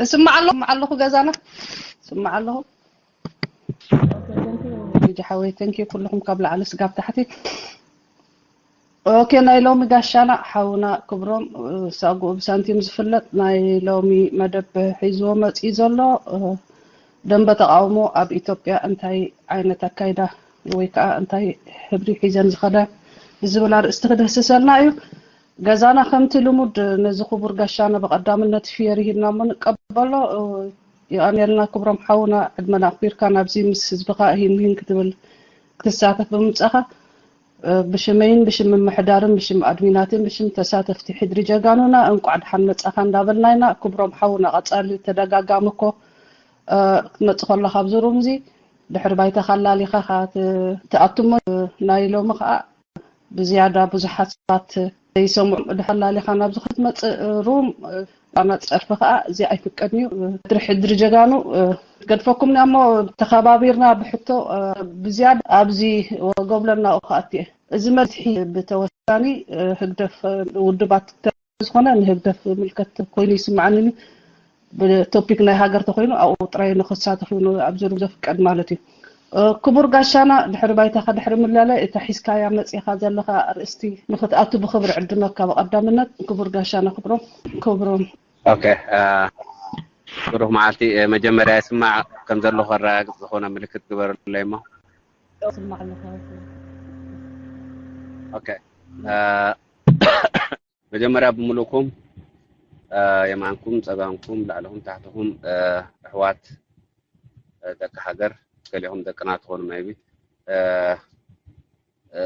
እስማዕ ኣለኹ፣ እስማዕ ኣለኹ፣ ገዛና እስማዕ ኣለኹ። ኦኬ፣ thank you ዲጂ ሓወይ፣ thank you ኩልኹም ካብ ላዕሊ ስጋብ ታሕቲ። ኦኬ፣ ናይ ሎሚ ጋሻና ሓውና ክብሮም፣ እ፣ ሳጉኡ ብሳንቲም ዝፍለጥ ናይ ሎሚ መደብ ሒዝዎ መፂኡ ዘሎ፣ እ፣ ደንበ ተቃውሞ ኣብ ኢትዮጵያ እንታይ ዓይነት ኣካይዳ ወይ ከዓ እንታይ ሕብሪ ሒዘን ዝኸዳ ብዝብል ኣርእስቲ ክድህስሰልና እዩ። ገዛና ከምቲ ልሙድ ነዚ ክቡር ጋሻና ብቐዳምነት ሽየር ሂብና እሞ ንቀበሎ። እ፣ የቐንየልና ክብሮም ሓውና፣ ዕድመና ኣኽቢርካ ናብዚ ምስ ህዝብኻ ሂን ሂን ክትብል ክትሳተፍ ብምምጻኻ፣ እ፣ ብሽመይን ብሽም ምምሕዳርን ብሽም ኣድሚናትን ብሽም ተሳተፍቲ ሕድሪ ጀጋኑና እንቋዕ ደሓን መጻኻ እንዳበልና ኢና። ክብሮም ሓውና፣ ቀጻሊ ተደጋጋሚ እኮ፣ እ፣ ክትመጽእ ከለኻ ኣብዚ ሩም እዚ ድሕሪ ባይታኻ ኣላሊኻ ኢኻ ት-፣ ትኣቱ እሞ፣ እ፣ ናይ ሎሚ ኸኣ ብዝያዳ ብዙሓት ሰባት ዘይሰምዑ ድሓር ኣላሊኻ ናብዚ ክትመጽእ ሩም፣ እ፣ ኣና ጸርፊ ኸኣ እዚ ኣይፍቀድን እዩ። እ፣ ድሪ ሕድሪ ጀጋኑ፣ እ፣ ገድፈኩም እሞ ተኸባቢርና ብሕቶ፣ እ፣ ብዝያዳ ኣብዚ ወገብለና ክኣቱ እየ። እዚ መዝሒ ብተወሳኒ፣ እ፣ ህግደፍ፣ እ፣ ውድባት ዝኾነ ንህግደፍ ምልከት ኮይኑ ይስምዓኒ። ብቶፒክ ናይ ሃገር ተኮይኑ ኣብኡ ጥራይ ንክሳተፍ እዩ ኣብዚ ሩም ዘፍቀድ ማለት እዩ። እ፣ ክቡር ጋሻና፣ ድሕሪ ባይታኻ ድሕሪ ምለለ እታ ሒዝካያ መጺኻ ዘለኻ ኣርእስቲ ንክትኣቱ ብክብሪ ዕድመካ ብቐዳምነት ክቡር ጋሻና ክብሮም። ክብሮም። ኦኬ፣ እ፣ ብሩኽ መዓልቲ። እ፣ መጀመርያ ይስማዕ ከም ዘለኹ ከረጋግጽ ዝኾነ ምልክት ግበረለይ እሞ። ስማዕ ኣለኻ። ኦኬ፣ እ፣ መጀመርያ ብምሉእኩም፣ እ፣ የማንኩም ጸጋምኩም ላዕልኹም ታሕትኹም፣ እ፣ ኣሕዋት፣ እ፣ ደቂ ሃገር፣ ገሊኹም ደቅና ትኾኑ maybe፣ እ፣ እ፣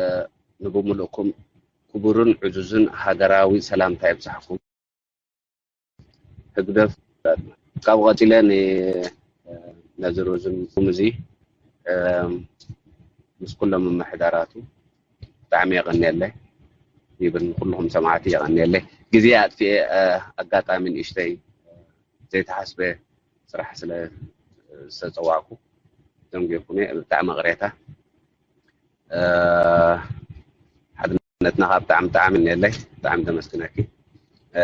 ንብምሉእኩም ክቡርን ዕዙዝን ሃገራዊ ሰላምታ ይብጻሕኩም። ህግደፍ። ካብኡ ቀጺለ ን-፣ ነዚ ሩዝም እዚ፣ እ፣ ምስ ኩሎም ምምሕዳራቱ ብጣዕሚ የቐንየለይ ይብል። ንኩልኹም ሰማዕቲ የቐንየለይ። ግዜ ኣጥፊኤ፣ እ፣ ኣጋጣሚ ንእሽተይ ዘይተሓስበ ስራሕ ስለ ዝተጸዋዕኩ ደንጊኹኒ፣ ብጣዕሚ ቅሬታ። እ፣ ሓድነትና ካብ ብጣዕሚ ብጣዕሚ የቐንየለይ። ብጣዕሚ ተመስግነኪ። እ፣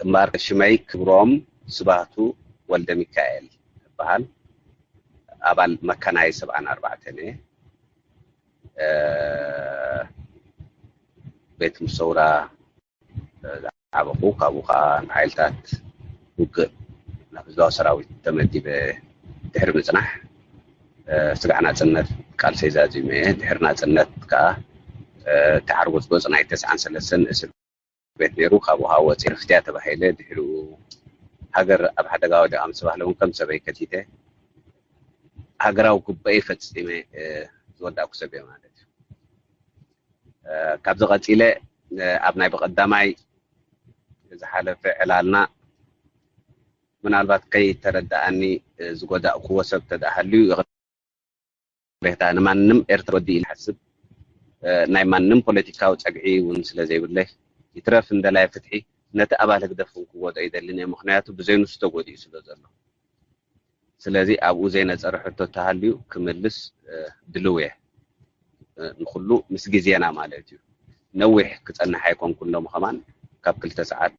እምበኣር ሽመይ ክብሮም ስባቱ ወልደሚካኤል እበሃል። ኣባል መካናይ ሰብዓን ኣርባዕተን እየ። እ፣ ቤት ሙሰውራ ዝዓበኹ፣ ካብኡ ከዓ ንሓይልታት ውግእ ናብ ህዝባዊ ሰራዊት ተመዲበ ድሕሪ ምጽናሕ፣ እ፣ ስጋዕ ናጽነት ቃልሰይ ዛዚመ እየ። ድሕሪ ናጽነት ከዓ፣ እ፣ እቲ ዓርጎጽጎጽ ናይ ተስዓን ሰለስተን እስር ቤት ነይሩ። ካብኡ ከዓ ወፂ ርፍትያ ተባሂለ። ድሕሪኡ ሃገር ኣብ ሓደጋ ወዲቓ ምስ ተባህለ እውን ከም ሰበይ ከቲተ ሃገራዊ ግቡአይ ፈፂመ፣ እ፣ ዝወዳእኩ ሰብ እየ ማለት እዩ። እ፣ ካብዚ ቀፂለ፣ እ፣ ኣብ ናይ ብቐዳማይ ዝሓለፈ ዕላልና ምናልባት ከይተረድኣኒ፣ እ፣ ዝጎዳእክዎ ሰብ ተደኣ ሃልዩ ይቕሬታ። ንማንም ኤርትራ ወዲ ኢለ ሓስብ፣ እ፣ ናይ ማንም ፖለቲካዊ ጸግዒ እውን ስለ ዘይብለይ፣ ይትረፍ እንደላይ ፍትሒ ነቲ ኣባል ህግደፍ እውን ክጎድኦ ይደልን እየ። ምኽንያቱ ብዘይ ንሱ ተጎዲኡ ስለ ዘሎ። ስለዚ ኣብኡ ዘይነጸረ ሕቶ ተሃልዩ ክምልስ፣ እ፣ ድልው እየ። እ፣ ንኹሉ ምስ ግዜና ማለት እዩ። ነዊሕ ክጸንሕ ኣይኮንኩን ሎሚ ከማን ካብ ክልተ ሰዓት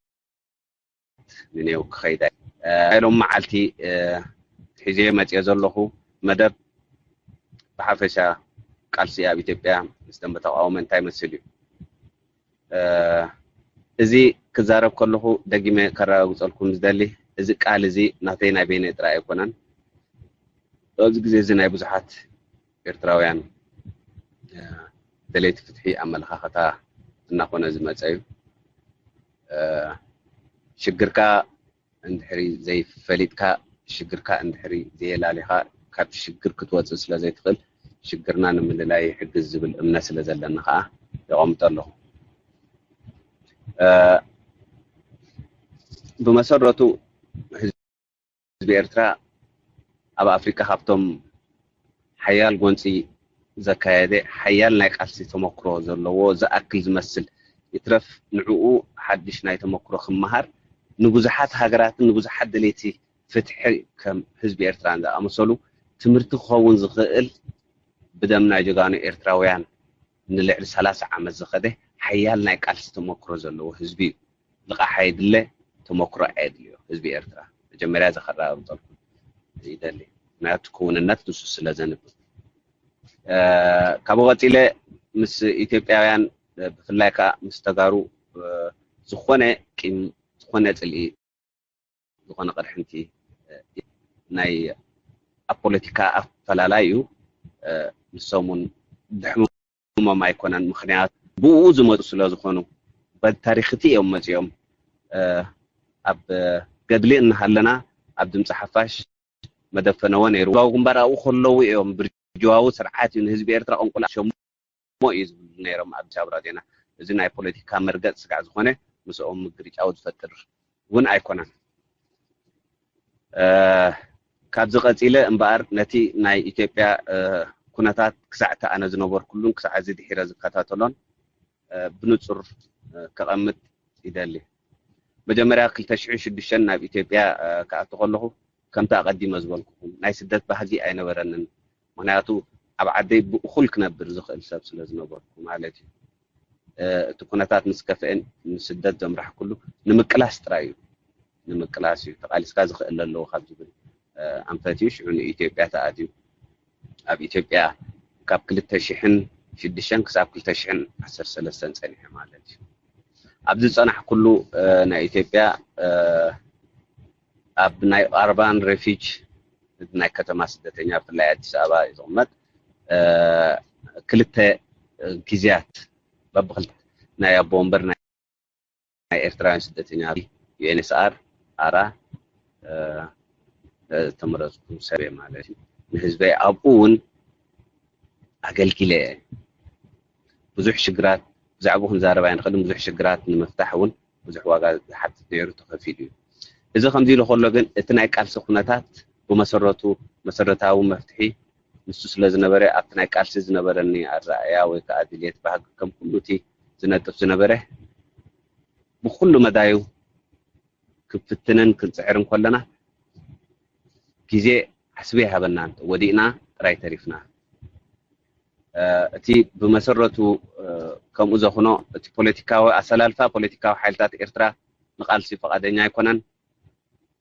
ንኔው ክኸይድ እየ። እ፣ ናይ ሎም መዓልቲ፣ እ፣ ሒዘዮ መጽየ ዘለኹ መደብ ብሓፈሻ ቃልሲ ኣብ ኢትዮጵያ ምስ ደንበ ተቃውሞ እንታይ ይመስል እዩ? እ፣ እዚ ክዛረብ ከለኹ ደጊመ ከረጋግጸልኩም ዝደሊ፣ እዚ ቃል እዚ ናተይ ናይ በይነይ ጥራይ ኣይኮነን። ኣብዚ ግዜ እዚ ናይ ብዙሓት ኤርትራውያን፣ እ፣ ደለይቲ ፍትሒ ኣመለኻኽታ እናኾነ ዝመጸ እዩ። እ፣ ሽግርካ እንድሕሪ ዘይፈሊጥካ፣ ሽግርካ እንድሕሪ ዘየላሊኻ፣ ካብቲ ሽግር ክትወጽእ ስለ ዘይትኽእል፣ ሽግርና ንምልላይ ይሕግዝ ዝብል እምነት ስለ ዘለኒ ከኣ የቐምጦ ኣለኹ። እ፣ ብመሰረቱ ህዝቢ ኤርትራ ኣብ ኣፍሪቃ ካብቶም ሓያል ጎንጺ ዘካየደ፣ ሓያል ናይ ቃልሲ ተመክሮ ዘለዎ፣ ዝኣክል ዝመስል ይትረፍ ንዕኡ ሓድሽ ናይ ተመክሮ ክመሃር፣ ንብዙሓት ሃገራትን ንብዙሓት ደለይቲ ፍትሒ ከም ህዝቢ ኤርትራን ዝኣመሰሉ ትምህርቲ ክኸውን ዝኽእል ብደም ናይ ጀጋኑ ኤርትራውያን ንልዕሊ ሰላሳ ዓመት ዝኸደ ሓያል ናይ ቃልሲ ተመክሮ ዘለዎ ህዝቢ እዩ። ልቓሕ ኣይድለ፣ ተመክሮ ኣየድልዮ ህዝቢ ኤርትራ። መጀመርያ እዚ ከረጋግጸልኩም ይደሊ። ምክንያቱ ክውንነት ንሱ ስለ ዘንብብ። እ፣ ካብኡ ቀጺለ ምስ ኢትዮጵያውያን፣ እ፣ ብፍላይ ከኣ ምስ ተጋሩ፣ እ፣ ዝኾነ ቂም፣ ዝኾነ ጽልኢ፣ ዝኾነ ቅርሕንቲ፣ እ፣ ናይ ኣብ ፖለቲካ ኣፈላላይ እዩ። እ፣ ንሶም እውን ድሕሞም ኣይኮነን። ምክንያቱ ብኡ ዝመጹ ስለ ዝኾኑ፣ በቲ ታሪኽ እቲ እዮም መጺኦም። እ፣ ኣብ ገድሊ እናሃለና ኣብ ድምፂ ሓፋሽ መደፈነዎ ነይሩ። ህዝባዊ ግንባር ኣብኡ ከለዉ እዮም ብርጅዋዊ ስርዓት እዩ ንህዝቢ ኤርትራ ቅንቁላ ሸሞ እዩ ዝብሉ ነይሮም ኣብ ጃብራ ዜና። እዚ ናይ ፖለቲካ መርገጽ ስጋዕ ዝኾነ ምስኦም ምግርጫው ዝፈጥር እውን ኣይኮነን። እ፣ ካብዚ ቀጺለ እምበኣር ነቲ ናይ ኢትዮጵያ፣ እ፣ ኩነታት ክሳዕ እቲ ኣነ ዝነበርኩሉን ክሳዕ እዚ ድሒረ ዝከታተሎን፣ እ፣ ብንጹር፣ እ፣ ከቐምጥ ይደሊ። መጀመርያ ክልተ ሽሕን ሽዱሽተን ናብ ኢትዮጵያ፣ እ፣ ክኣቱ ከለኹ ከምቲ ኣቐዲመ ዝበልኩኹም ናይ ስደት ባህጊ ኣይነበረንን። ምክንያቱ ኣብ ዓደይ ብእኹል ክነብር ዝኽእል ሰብ ስለ ዝነበርኩ ማለት እዩ። እ፣ እቲ ኩነታት ምስ ከፍአን ንስደት ዘምራሕኩሉ ንምቅላስ ጥራይ እዩ። ንምቅላስ እዩ። ተቓሊስካ ዝኽእል ኣለዎ ካብ ዝብል፣ እ፣ ኣንፈት እዩ። ሽዑ ንኢትዮጵያ ተኣትዩ። ኣብ ኢትዮጵያ ካብ ክልተ ሽሕን ሽዱሽተን ክሳብ ክልተ ሽሕን ዓሰርተ ሰለስተን ጸኒሐ ማለት እዩ። ኣብዚ ዝጸናሕኩሉ፣ እ፣ ናይ ኢትዮጵያ፣ እ፣ ኣብ ናይ ኣርባን ሬፊጅ ናይ ከተማ ስደተኛ ብፍላይ ኣዲስ ኣበባ እዩ ዝቕመጥ። እ፣ ክልተ፣ እ፣ ግዜያት በብክልተ ናይ ኣቦ ወንበር ናይ ናይ ኤርትራውያን ስደተኛ ዩ ኤን ኤስ ኣር ኣራ፣ እ፣ እ፣ ዝተመረጽኩ ሰብ እየ ማለት እዩ። ንህዝበይ ኣብኡ እውን ኣገልጊለ እየ። ብዙሕ ሽግራት ብዛዕባኡ ክንዛረብ ኣይንኽእልን። ብዙሕ ሽግራት ንምፍታሕ እውን ብዙሕ ዋጋ ዝሓትት ነይሩ፣ ተኸፊሉ እዩ። እዚ ከምዚ ኢሉ ከሎ ግን እቲ ናይ ቃልሲ ኩነታት ብመሰረቱ መሰረታዊ መፍትሒ ንሱ ስለ ዝነበረ ኣብቲ ናይ ቃልሲ ዝነበረኒ ኣረኣእያ ወይ ከዓ ድልየት ባህጊ ከም ኩሉ እቲ ዝነጥፍ ዝነበረ ብኩሉ መዳዩ ክንፍትንን ክንጽዕርን ከለና ግዜ ዓስቢ ይሃበና ወዲእና ጥራይ ተሪፍና። እ፣ እቲ ብመሰረቱ፣ እ፣ ከምኡ ዘኹኖ እቲ ፖለቲካዊ ኣሰላልፋ ፖለቲካዊ ሓይልታት ኤርትራ ንቃልሲ ፈቓደኛ ኣይኮነን።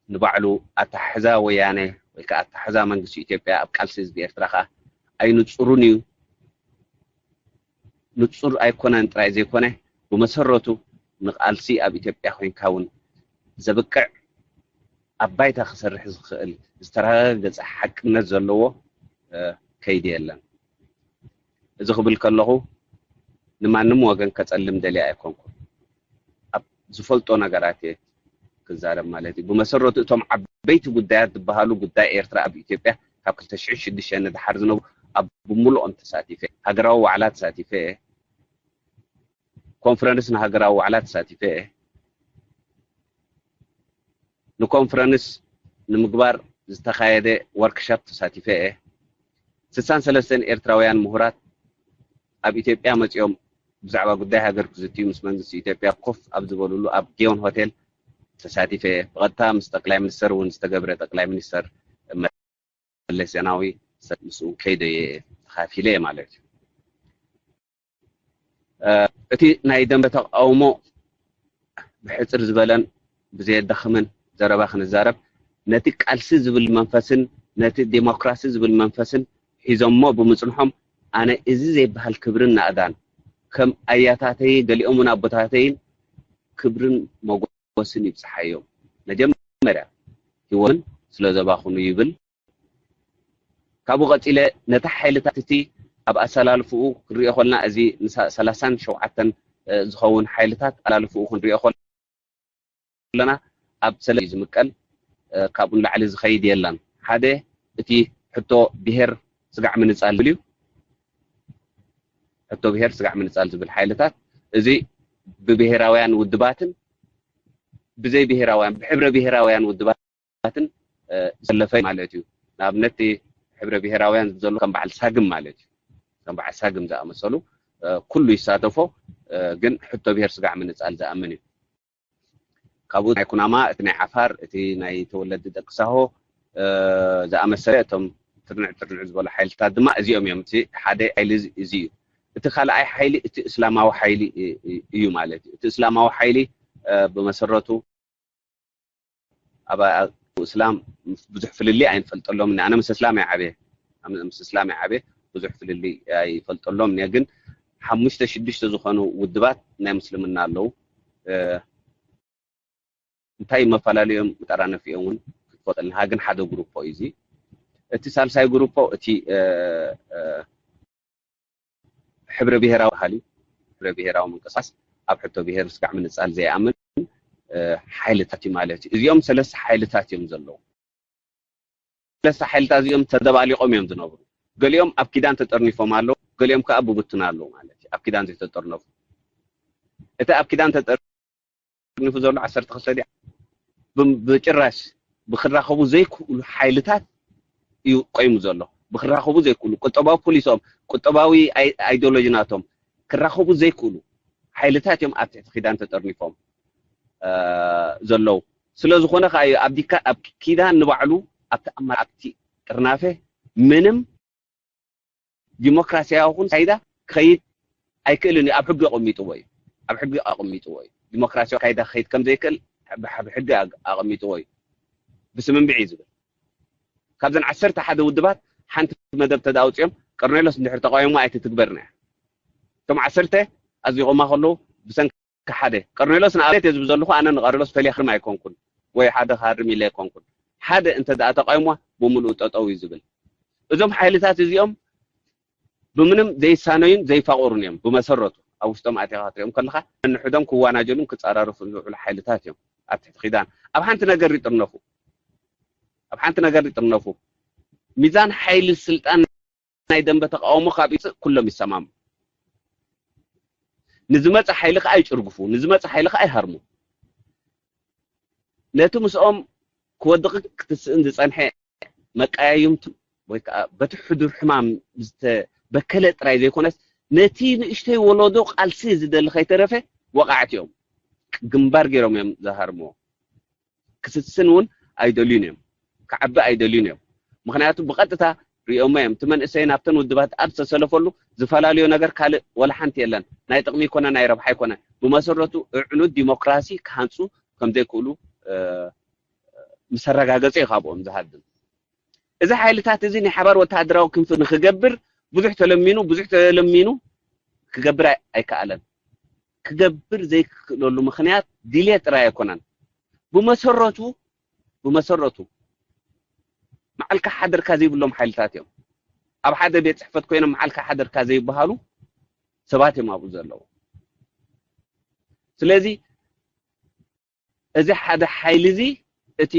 ንባዕሉ ኣተሓሕዛ ወያነ ወይ ከዓ ኣተሓሕዛ መንግስቲ ኢትዮጵያ ኣብ ቃልሲ ህዝቢ ኤርትራ ከዓ ኣይንጹሩን እዩ። ንጹር ኣይኮነን ጥራይ ዘይኮነ ብመሰረቱ ንቃልሲ ኣብ ኢትዮጵያ ኮይንካ እውን ዘብቅዕ ኣብ ባይታ ክሰርሕ ዝኽእል ዝተረጋገጸ ሓቅነት ዘለዎ፣ እ፣ ከይዲ የለን። እዚ ክብል ከለኹ ንማንም ወገን ከጸልም ደልየ ኣይኮንኩን። ኣብ ዝፈልጦ ነገራት እየ ክዛረብ ማለት እዩ። ብመሰረቱ እቶም ዓበይቲ ጉዳያት ዝበሃሉ ጉዳይ ኤርትራ ኣብ ኢትዮጵያ ካብ ክልተ ሽሕን ሽዱሽተን ንደሓር ዝነብሩ ኣብ ብምሉኦም ተሳቲፈ፣ ሃገራዊ ዋዕላ ተሳቲፈ፣ ኮንፈረንስ ንሃገራዊ ዋዕላ ተሳቲፈ፣ ንኮንፈረንስ ንምግባር ዝተኻየደ ወርክሾፕ ተሳቲፈ እየ። ስሳን ሰለስተን ኤርትራውያን ምሁራት ኣብ ኢትዮጵያ መጺኦም ብዛዕባ ጉዳይ ሃገር ክዝትዩ ምስ መንግስቲ ኢትዮጵያ ኮፍ ኣብ ዝበሉሉ ኣብ ጊዮን ሆቴል ተሳቲፈ እየ። ብቐጥታ ምስ ጠቅላይ ሚኒስተር እውን ዝተገብረ፣ ጠቅላይ ሚኒስተር መለስ ዜናዊ ምስኡ ከይደ እየ፣ ተኻፊለ እየ ማለት እዩ። እ፣ እቲ ናይ ደንበ ተቃውሞ ብሕጽር ዝበለን ብዘየዳኽምን ዘረባ ክንዛረብ፣ ነቲ ቃልሲ ዝብል መንፈስን ነቲ ዴሞክራሲ ዝብል መንፈስን ሒዞሞ ብምጽንሖም፣ ኣነ እዚ ዘይበሃል ክብርን ናእዳን ከም ኣያታተይ ገሊኦም እውን ኣቦታተይን ክብርን መጎስን ይብጽሓዮም። መጀመርያ ህይወትን ስለ ዘባኽኑ ይብል። ካብኡ ቀጺለ ነቲ ሓይልታት እቲ ኣብ ኣሰላልፍኡ ክንሪኦ ከለና፣ እዚ ንሳ-፣ ሰላሳን ሸውዓተን፣ እ፣ ዝኸውን ሓይልታት ኣሰላልፍኡ ክንሪኦ ከለና ኣብ ሰለ እዩ ዝምቀል። እ፣ ካብኡ ንላዕሊ ዝኸይድ የለን። ሓደ እቲ ሕቶ ብሄር ስጋዕ ምንጻል ዝብል እዩ። ሕቶ ብሄር ስጋዕ ምንጻል ዝብል ሓይልታት እዚ ብብሄራውያን ውድባትን ብዘይ ብሄራውያን፣ ብሕብረ ብሄራውያን ውድባትን፣ እ፣ ዘለፈ ማለት እዩ። ንኣብነት እቲ ሕብረ ብሄራውያን ዘሎ ከም በዓል ሳግም ማለት እዩ። ከም በዓል ሳግም ዝኣመሰሉ፣ እ፣ ኩሉ ይሳተፎ፣ እ፣ ግን ሕቶ ብሄር ስጋዕ ምንጻል ዝኣምን እዩ። ካብኡ ናይ ኩናማ፣ እቲ ናይ ዓፋር፣ እቲ ናይ ተወለዲ ደቂ ሳሆ፣ እ፣ ዝኣመሰለ እቶም ትርንዕ ትርንዕ ዝበሉ ሓይልታት ድማ እዚኦም እዮም። እቲ ሓደ ሓይሊ እዚ፣ እዚ እዩ። እቲ ካልኣይ ሓይሊ እቲ እስላማዊ ሓይሊ እ-፣ እ-፣ እዩ ማለት እዩ። እቲ እስላማዊ ሓይሊ፣ እ፣ ብመሰረቱ ኣብ እስላም ብዙሕ ፍልልይ ኣይንፈልጠሎም። ኣነ ምስ እስላም እየ ዓብየ፣ ኣነ ምስ እስላም እየ ዓብየ፣ ብዙሕ ፍልልይ ኣይፈልጠሎም እየ። ግን ሓሙሽተ ሽዱሽተ ዝኾኑ ውድባት ናይ ምስልምና ኣለዉ። እ፣ እንታይ መፈላለዮም ጠራነፊኦም እውን ክትፈልጥ ኣለካ። ግን ሓደ ግሩፖ እዩ እዚ። እቲ ሳልሳይ ግሩፖ እቲ እ፣ እ፣ ሕብረ ብሄራዊ ባህሊ፣ ሕብረ ብሄራዊ ምንቅስቃስ፣ ኣብ ሕቶ ብሄር ስጋዕ ምንጻል ዘይኣምን እ፣ ሓይልታት እዩ ማለት እዩ። እዚኦም ሰለስተ ሓይልታት እዮም ዘለዉ። ሰለስተ ሓይልታት እዚኦም ተደባሊቖም እዮም ዝነብሩ። ገሊኦም ኣብ ኪዳን ተጠርኒፎም ኣለዉ፣ ገሊኦም ከኣ ብብቱን ኣለዉ ማለት እዩ። ኣብ ኪዳን ዘይተጠርነፉ፣ እቲ ኣብ ኪዳን ተጠርኒፉ ዘሎ ዓሰርተ ክልተ ዲያ ብ-፣ ብጭራሽ ብክራኸቡ ዘይክእሉ ሓይልታት እዩ ቆይሙ ዘሎ። ብክራኸቡ ዘይክእሉ ቁጠባዊ ፖሊሶም፣ ቁጠባዊ ኣይ-፣ ኣይዲዮሎጂ ናቶም ክራኸቡ ዘይክእሉ ሓይልታት እዮም ኣብ ትሕቲ ኪዳን ተጠርኒፎም እ፣ ዘለዉ። ስለ ዝኾነ ከኣ እዩ ኣብ ዲካ-፣ ኣብ ኪዳን ንባዕሉ ኣብቲ ኣማ-፣ ኣብቲ ጥርናፈ ምንም ዲሞክራሲያዊ ይኹን ካይዳ ክኸይድ ኣይክእልን እዩ። ኣብ ሕጊ ኣቐሚጥዎ እዩ። ኣብ ሕጊ ኣቐሚጥዎ እዩ። ዲሞክራሲያዊ ካይዳ ክኸይድ ከም ዘይክእል ብ-፣ ብ-፣ ሕጊ ኣግ-፣ ኣቐሚጥዎ እዩ። ብስምምዕ እዩ ዝብል። ካብዘን ዓሰርተ ሓደ ውድባት ሓንቲ መደብ ተዳውፅዮም፣ ቀርኔሎስ እንድሕር ተቃዊሞ ኣይትትግበርን እያ። እቶም ዓሰርተ ኣዚቖማ ከለዉ ብሰንኪ ሓደ፣ ቀርኔሎስ ንኣብነት እየ ዝብል ዘለኹ፣ ኣነ ንቀርኔሎስ ፈሊየ ክርም ኣይኮንኩን፣ ወይ ሓደ ክሃርም ኢለ ኣይኮንኩን። ሓደ እንተ ደኣ ተቃዊሞ ብምሉኡ ጠጠው እዩ ዝብል። እዞም ሓይልታት እዚኦም ብምንም ዘይሳነዩን ዘይፋቆሩን እዮም። ብመሰረቱ ኣብ ውሽጦም ኣቲኻ ክትሪኦም ከለኻ፣ ነንሕዶም ክዋናጀሉን ክጻራረፉን ዝውዕሉ ሓይልታት እዮም። ኣብ ትሕቲ ኪዳን ኣብ ሓንቲ ነገር ይጥርነፉ፣ ኣብ ሓንቲ ነገር ይጥርነፉ። ሚዛን ሓይሊ ስልጣን ናይ ደንበ ተቃውሞ ካብ ይጽእ ኩሎም ይሰማሙ። ንዝመጽእ ሓይሊ ከኣ ይጭርግፉ፣ ንዝመጽእ ሓይሊ ከኣ ይሃርሙ። ነቲ ምስኦም ክወድቕን ክትስእን ዝጸንሐ መቀያየምቱ ወይ ከኣ በቲ ሕዱር ሕማም ዝተበከለ ጥራይ ዘይኮነስ፣ ነቲ ንእሽተይ ወለዶ ቃልሲ ዝደሊ ከይተረፈ ወቓዕቲ እዮም። ግንባር ገይሮም እዮም ዝሃርምዎ። ክስስን እውን ኣይደልዩን እዮም። ክዓቢ ኣይደልዩን እዮም። ምኽንያቱ ብቐጥታ ሪኦሞ እዮም። እቲ መንእሰይ ናብተን ውድባት ኣብ ዝተሰለፈሉ ዝፈላለዮ ነገር ካልእ ወላ ሓንቲ የለን። ናይ ጥቕሚ ይኮነ ናይ ረብሓ ይኮነ። ብመሰረቱ እዕኑድ ዲሞክራሲ ክሃንጹ ከም ዘይክእሉ፣ እ፣ ምስ ኣረጋገጸ እዩ ካብኦም ዝሃድም። እዚ ሓይልታት እዚ ናይ ሓባር ወተሃደራዊ ክንፊ ንክገብር ብዙሕ ተለሚኑ፣ ብዙሕ ተለሚኑ ክገብር ኣይ-፣ ኣይከኣለን። ክገብር ዘይክክእለሉ ምኽንያት ድልየት ጥራይ ኣይኮነን። ብመሰረቱ፣ ብመሰረቱ መዓልካ ሓደርካ ዘይብሎም ሓይልታት እዮም። ኣብ ሓደ ቤት ጽሕፈት ኮይኖም መዓልካ ሓደርካ ዘይበሃሉ ሰባት እዮም ኣብኡ ዘለዉ። ስለዚ እዚ ሓደ ሓይሊ እዚ እቲ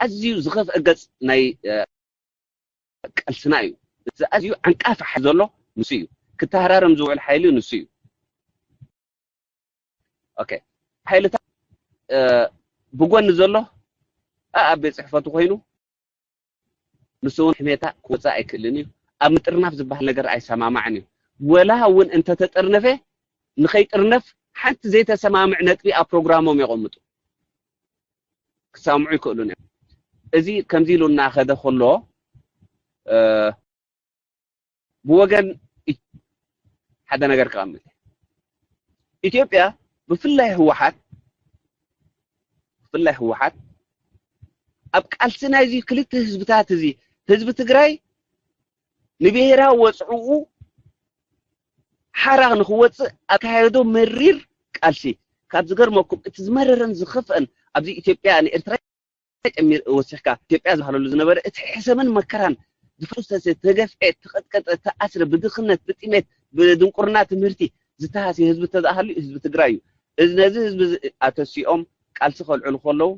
ኣዝዩ ዝኸፍአ ገጽ ናይ፣ እ፣ ቃልስና እዩ። እዚ ኣዝዩ ዓንቃፊ ሓይሊ ዘሎ ንሱ እዩ። ክተሃራረም ዝውዕል ሓይሊ ንሱ እዩ። ኦኬ። ሓይልታት፣ እ፣ ብጎኒ ዘሎ፣ እ፣ ኣብ ቤት ጽሕፈቱ ኮይኑ ንሱ እውን ሕሜታ ክወጽእ ኣይክእልን እዩ። ኣብ ምጥርናፍ ዝበሃል ነገር ኣይሰማማዕን እዩ። ወላ እውን እንተተጠርነፈ፣ ንኸይጥርነፍ ሓንቲ ዘይተሰማምዕ ነጥቢ ኣብ ፕሮግራሞም የቐምጡ። ክሰምዑ ይክእሉን እዮም። እዚ ከምዚ ኢሉ እናኸደ ከሎ፣ እ፣ ብወገን ኢ-፣ ሓደ ነገር ክቐምጥ። ኢትዮጵያ ብፍላይ ህወሓት፣ ብፍላይ ህወሓት ኣብ ቃልሲ ናይዚ ክልተ ህዝብታት እዚ፣ ህዝቢ ትግራይ ንብሄራዊ ወፅዕኡ ሓራ ንክወፅእ ኣካየዶ መሪር ቃልሲ፣ ካብ ዝገርመኩም እቲ ዝመረረን ዝኸፍአን ኣብዚ ኢትዮጵያ ንኤርትራ ጨሚር ወሲኽካ ኢትዮጵያ ዝበሃለሉ ዝነበረ እቲ ሕሰምን መከራን ዝፈሰሰ፣ ተገፍዐ፣ ተቐጥቀጠ፣ ተኣስረ፣ ብድኽነት፣ ብጥሜት፣ ብድንቁርና ትምህርቲ ዝተሃስየ ህዝቢ እንተዝኣሃሉ ህዝቢ ትግራይ እዩ። እዚ ነዚ ህዝቢ እዚ ኣተሲኦም ቃልሲ ከልዕሉ ከለዉ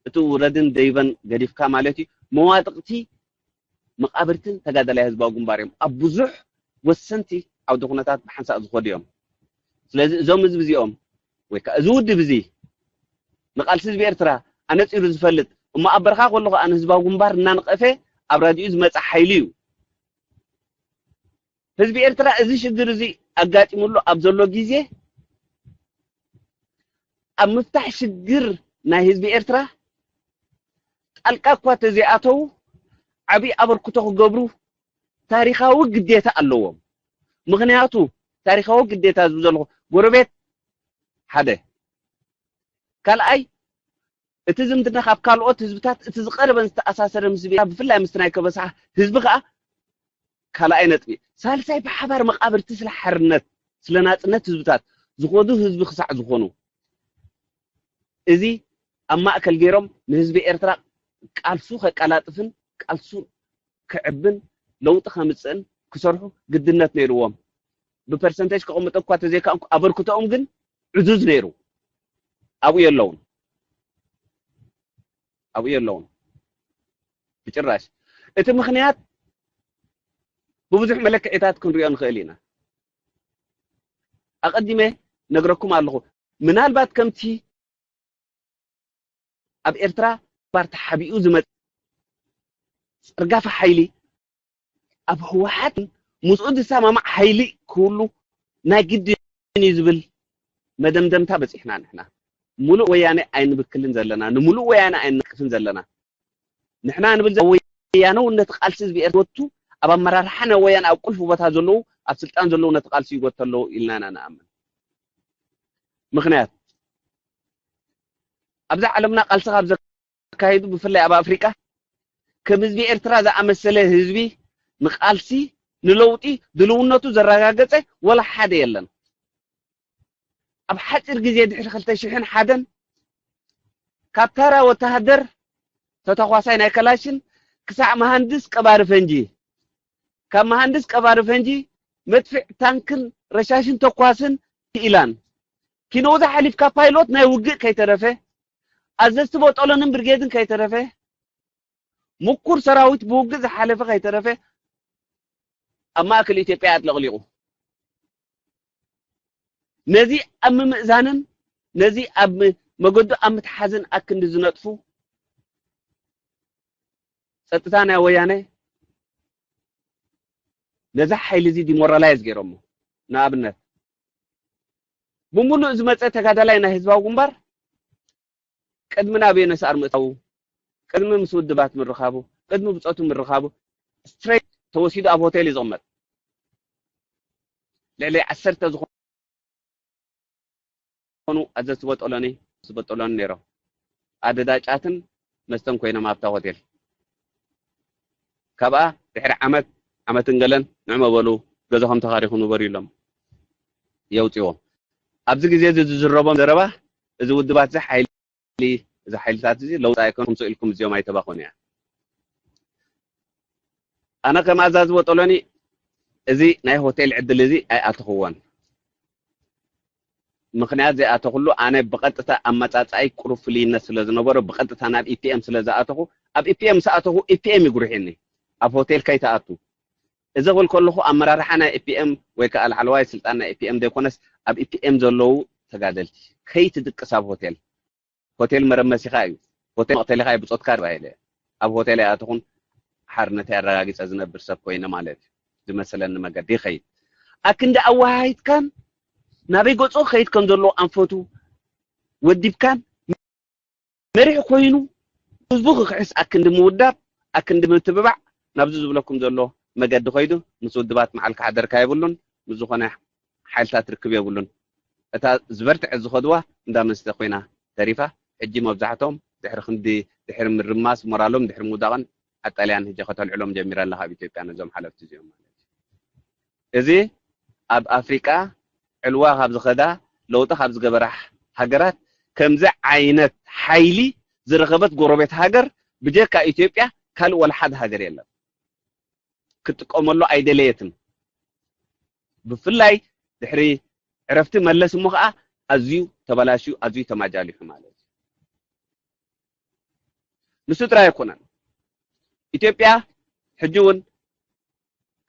እቲ ውረድን ደይበን ገዲፍካ ማለት እዩ፣ መዋጥቕቲ መቓብርትን ተጋዳላይ ህዝባዊ ግንባር እዮም። ኣብ ብዙሕ ወሰንቲ ዓውዲ ኩነታት ብሓንሳእ ዝኸዱ እዮም። ስለዚ እዞም ህዝቢ እዚኦም ወይ ከዓ እዚ ውድብ እዚ ንቃልሲ ህዝቢ ኤርትራ ኣነጺሩ ዝፈልጥ እሞ ኣብ በረኻ ከሎ ከዓ ንህዝባዊ ግንባር እናነቐፈ ኣብ ራድዩ ዝመጽእ ሓይሊ እዩ። ህዝቢ ኤርትራ እዚ ሽግር እዚ ኣጋጢሙሉ ኣብ ዘሎ ግዜ ኣብ ምፍታሕ ሽግር ናይ ህዝቢ ኤርትራ ጣልቃ እኳ ተዘይኣተዉ ዓብዪ ኣበርክቶ ክገብሩ ታሪኻዊ ግዴታ ኣለዎም። ምኽንያቱ ታሪኻዊ ግዴታ ዝብል ዘለኹ ጎረቤት ሓደ፣ ካልኣይ እቲ ዝምድና ካብ ካልኦት ህዝብታት እቲ ዝቐረበን ዝተኣሳሰረ ምስ ህዝቢ ኤርትራ፣ ብፍላይ ምስቲ ናይ ከበሳ ህዝቢ ከኣ ካልኣይ ነጥቢ። ሳልሳይ፣ ብሓባር መቓብርቲ ስለ ሓርነት፣ ስለ ናጽነት ህዝብታት ዝኸዱ ህዝቢ ክሳዕ ዝኾኑ፣ እዚ ኣብ ማእከል ገይሮም ንህዝቢ ኤርትራ ቃልሱ ከቀላጥፍን ቃልሱ ክዕብን ለውጢ ከምጽእን ክሰርሑ ግድነት ነይርዎም። ብፐርሰንቴጅ ከቐምጦ እኳ ተዘይከኣንኩ፣ ኣበርክቶኦም ግን ዕዙዝ ነይሩ። ኣብኡ የለውን። ኣብኡ የለውን። ብጭራሽ። እቲ ምኽንያት ብብዙሕ መለክዒታት ክንሪኦ ንኽእል ኢና። ኣቐዲመ ነግረኩም ኣለኹ። ምናልባት ከምቲ ኣብ ኤርትራ ባር ተሓቢኡ ዝመጽእ ጸርጋፊ ሓይሊ፣ ኣብ ህወሓት ምስኡ ዝሰማማዕ ሓይሊ ክህሉ ናይ ግድን እዩ ዝብል መደምደምታ በጺሕና። ንሕና ምሉእ ወያነ ኣይንብክልን ዘለና፣ ንምሉእ ወያነ ኣይንነቅፍን ዘለና። ንሕና ንብል ዘ-፣ ወያነው ነቲ ቃልሲ ህዝቢ ኤርትራ ይጎቱ፣ ኣብ ኣመራርሓ ናይ ወያነ ኣብ ቁልፊ ቦታ ዘለዉ፣ ኣብ ስልጣን ዘለዉ ነቲ ቃልሲ ይጎቱ ኣለዉ ኢልና ኢና ንኣምን። ምኽንያት ኣብዛ ዓለምና ቃልሲ ካብ ዘካይዱ፣ ብፍላይ ኣብ ኣፍሪቃ፣ ከም ህዝቢ ኤርትራ ዝኣመሰለ ህዝቢ ንቃልሲ ንለውጢ ድልውነቱ ዘረጋገጸ ወላ ሓደ የለን። ኣብ ሓጺር ግዜ ድሕሪ ክልተ ሽሕን ሓደን ካብ ታራ ወተሃደር ተተኳሳይ ናይ ከላሽን ክሳዕ መሃንድስ ቀባሪ ፈንጂ፣ ካብ መሃንድስ ቀባሪ ፈንጂ መድፍዕ ታንክን ረሻሽን ተኳስን ክኢላን ኪኖዛ ሓሊፍካ ፓይሎት ናይ ውግእ ከይተረፈ፣ ኣዘዝቲ ቦጦሎንን ብርጌድን ከይተረፈ፣ ምኩር ሰራዊት ብውግእ ዝሓለፈ ከይተረፈ ኣብ ማእከል ኢትዮጵያ ኣጥለቕሊቑ። ነዚ ኣብ ምምእዛንን ነዚ ኣብ መገዱ ኣብ ምትሓዝን ኣክንዲ ዝነጥፉ ጸጥታ ናይ ወያነ ነዚ ሓይሊ እዚ ዲሞራላይዝ ገይሮሞ። ንኣብነት ብምሉእ ዝመጸ ተጋዳላይ ናይ ህዝባዊ ግንባር ቅድሚ ናብ የነስኣር ምእታዉ፣ ቅድሚ ምስ ውድባት ምርኻቡ፣ ቅድሚ ብጾቱ ምርኻቡ፣ ስትሬት ተወሲዱ ኣብ ሆቴል እዩ ዝቕመጥ። ልዕሊ ዓሰርተ ዝኾኑ ኣዘዝቲ ቦጦሎኒ፣ ኣዘዝቲ ቦጦሎኒ ነይሮም። ኣደዳ ጫትን መስተን ኮይኖም ኣብታ ሆቴል። ካብኣ ድሕሪ ዓመት፣ ዓመትን ገለን ንዕመ በሉ፣ ገዛኹም ተኻሪኹ ንበሩ ኢሎም የውፅዎም። ኣብዚ ግዜ እዚ ዝዝረቦም ዘረባ፣ እዚ ውድባት እዚ ሓይሊ፣ እዚ ሓይልታት እዚ ለውጢ ኣይኮንኩም፣ ስቕ ኢልኩም እዚኦም ኣይተባኾኑ እያ። ኣነ ከም ኣዛዚ ቦጦሎኒ እዚ ናይ ሆቴል ዕድል እዚ ኣይኣተኽዎን። ምኽንያት ዘይኣተኽሉ፣ ኣነ ብቐጥታ ኣመጻጽኣይ ቁሩብ ፍልይነት ስለ ዝነበሮ፣ ብቐጥታ ናብ ኢፒኤም ስለ ዝኣተኹ፣ ኣብ ኢፒኤም ምስ ኣተኹ፣ ኢፒኤም ይጉርሕኒ፣ ኣብ ሆቴል ከይትኣቱ። እዚ ክብል ከለኹ፣ ኣመራርሓ ናይ ኢፒኤም ወይ ከኣ ላዕለዋይ ስልጣን ናይ ኢፒኤም ዘይኮነስ፣ ኣብ ኢፒኤም ዘለዉ ተጋደልቲ፣ ከይትድቅስ ኣብ ሆቴል፣ ሆቴል መረመሲኻ እዩ፣ ሆቴል መቕተሊኻ እዩ፣ ብጾትካ ተባሂለ። ኣብ ሆቴል ኣይኣተኹን፣ ሓርነተይ ኣረጋጊጸ ዝነብር ሰብ ኮይነ ማለት እዩ። ዝመሰለኒ መገዲ ይኸይድ። ኣክንዲ ኣወሃሂድካን ናበይ ገጹ ክኸይድ ከም ዘለዎ ኣንፈቱ ወዲብካን መሪሕ ኮይኑ ህዝቡ ክኽሕስ ኣክንዲ ምውዳብ፣ ኣክንዲ ምትብባዕ ናብዚ ዝብለኩም ዘሎ መገዲ ከይዱ ምስ ውድባት መዓል ክሓደርካ የብሉን። ምስ ዝኾነ ሓይልታት ርክብ የብሉን። እታ ዝበርትዐት ዝኸድዋ እንዳ መስተ ኮይና ተሪፋ። ሕጂ መብዛሕቶም ድሕሪ ክንዲ፣ ድሕሪ ምርማስ ሞራሎም፣ ድሕሪ ምውዳቕን ኣጣልያን ሕጂ ከተልዕሎም ጀሚራ ኣላ ካብ ኢትዮጵያ ነዞም ሓለፍቲ እዚኦም ማለት እዩ። እዚ ኣብ ኣፍሪቃ ዕልዋ ካብ ዝኸዳ፣ ለውጢ ካብ ዝገበራ ሃገራት ከምዚ ዓይነት ሓይሊ ዝረኸበት ጎረቤት ሃገር ብጀካ ኢትዮጵያ ካልእ ወላ ሓደ ሃገር የለን። ክትጥቀመሉ ኣይደለየትን። ብፍላይ ድሕሪ ዕረፍቲ መለስ እሞ ኸኣ ኣዝዩ ተበላሽዩ፣ ኣዝዩ ተማጃሊሑ ማለት እዩ። ንሱ ጥራይ ኣይኮነን። ኢትዮጵያ ሕጂ እውን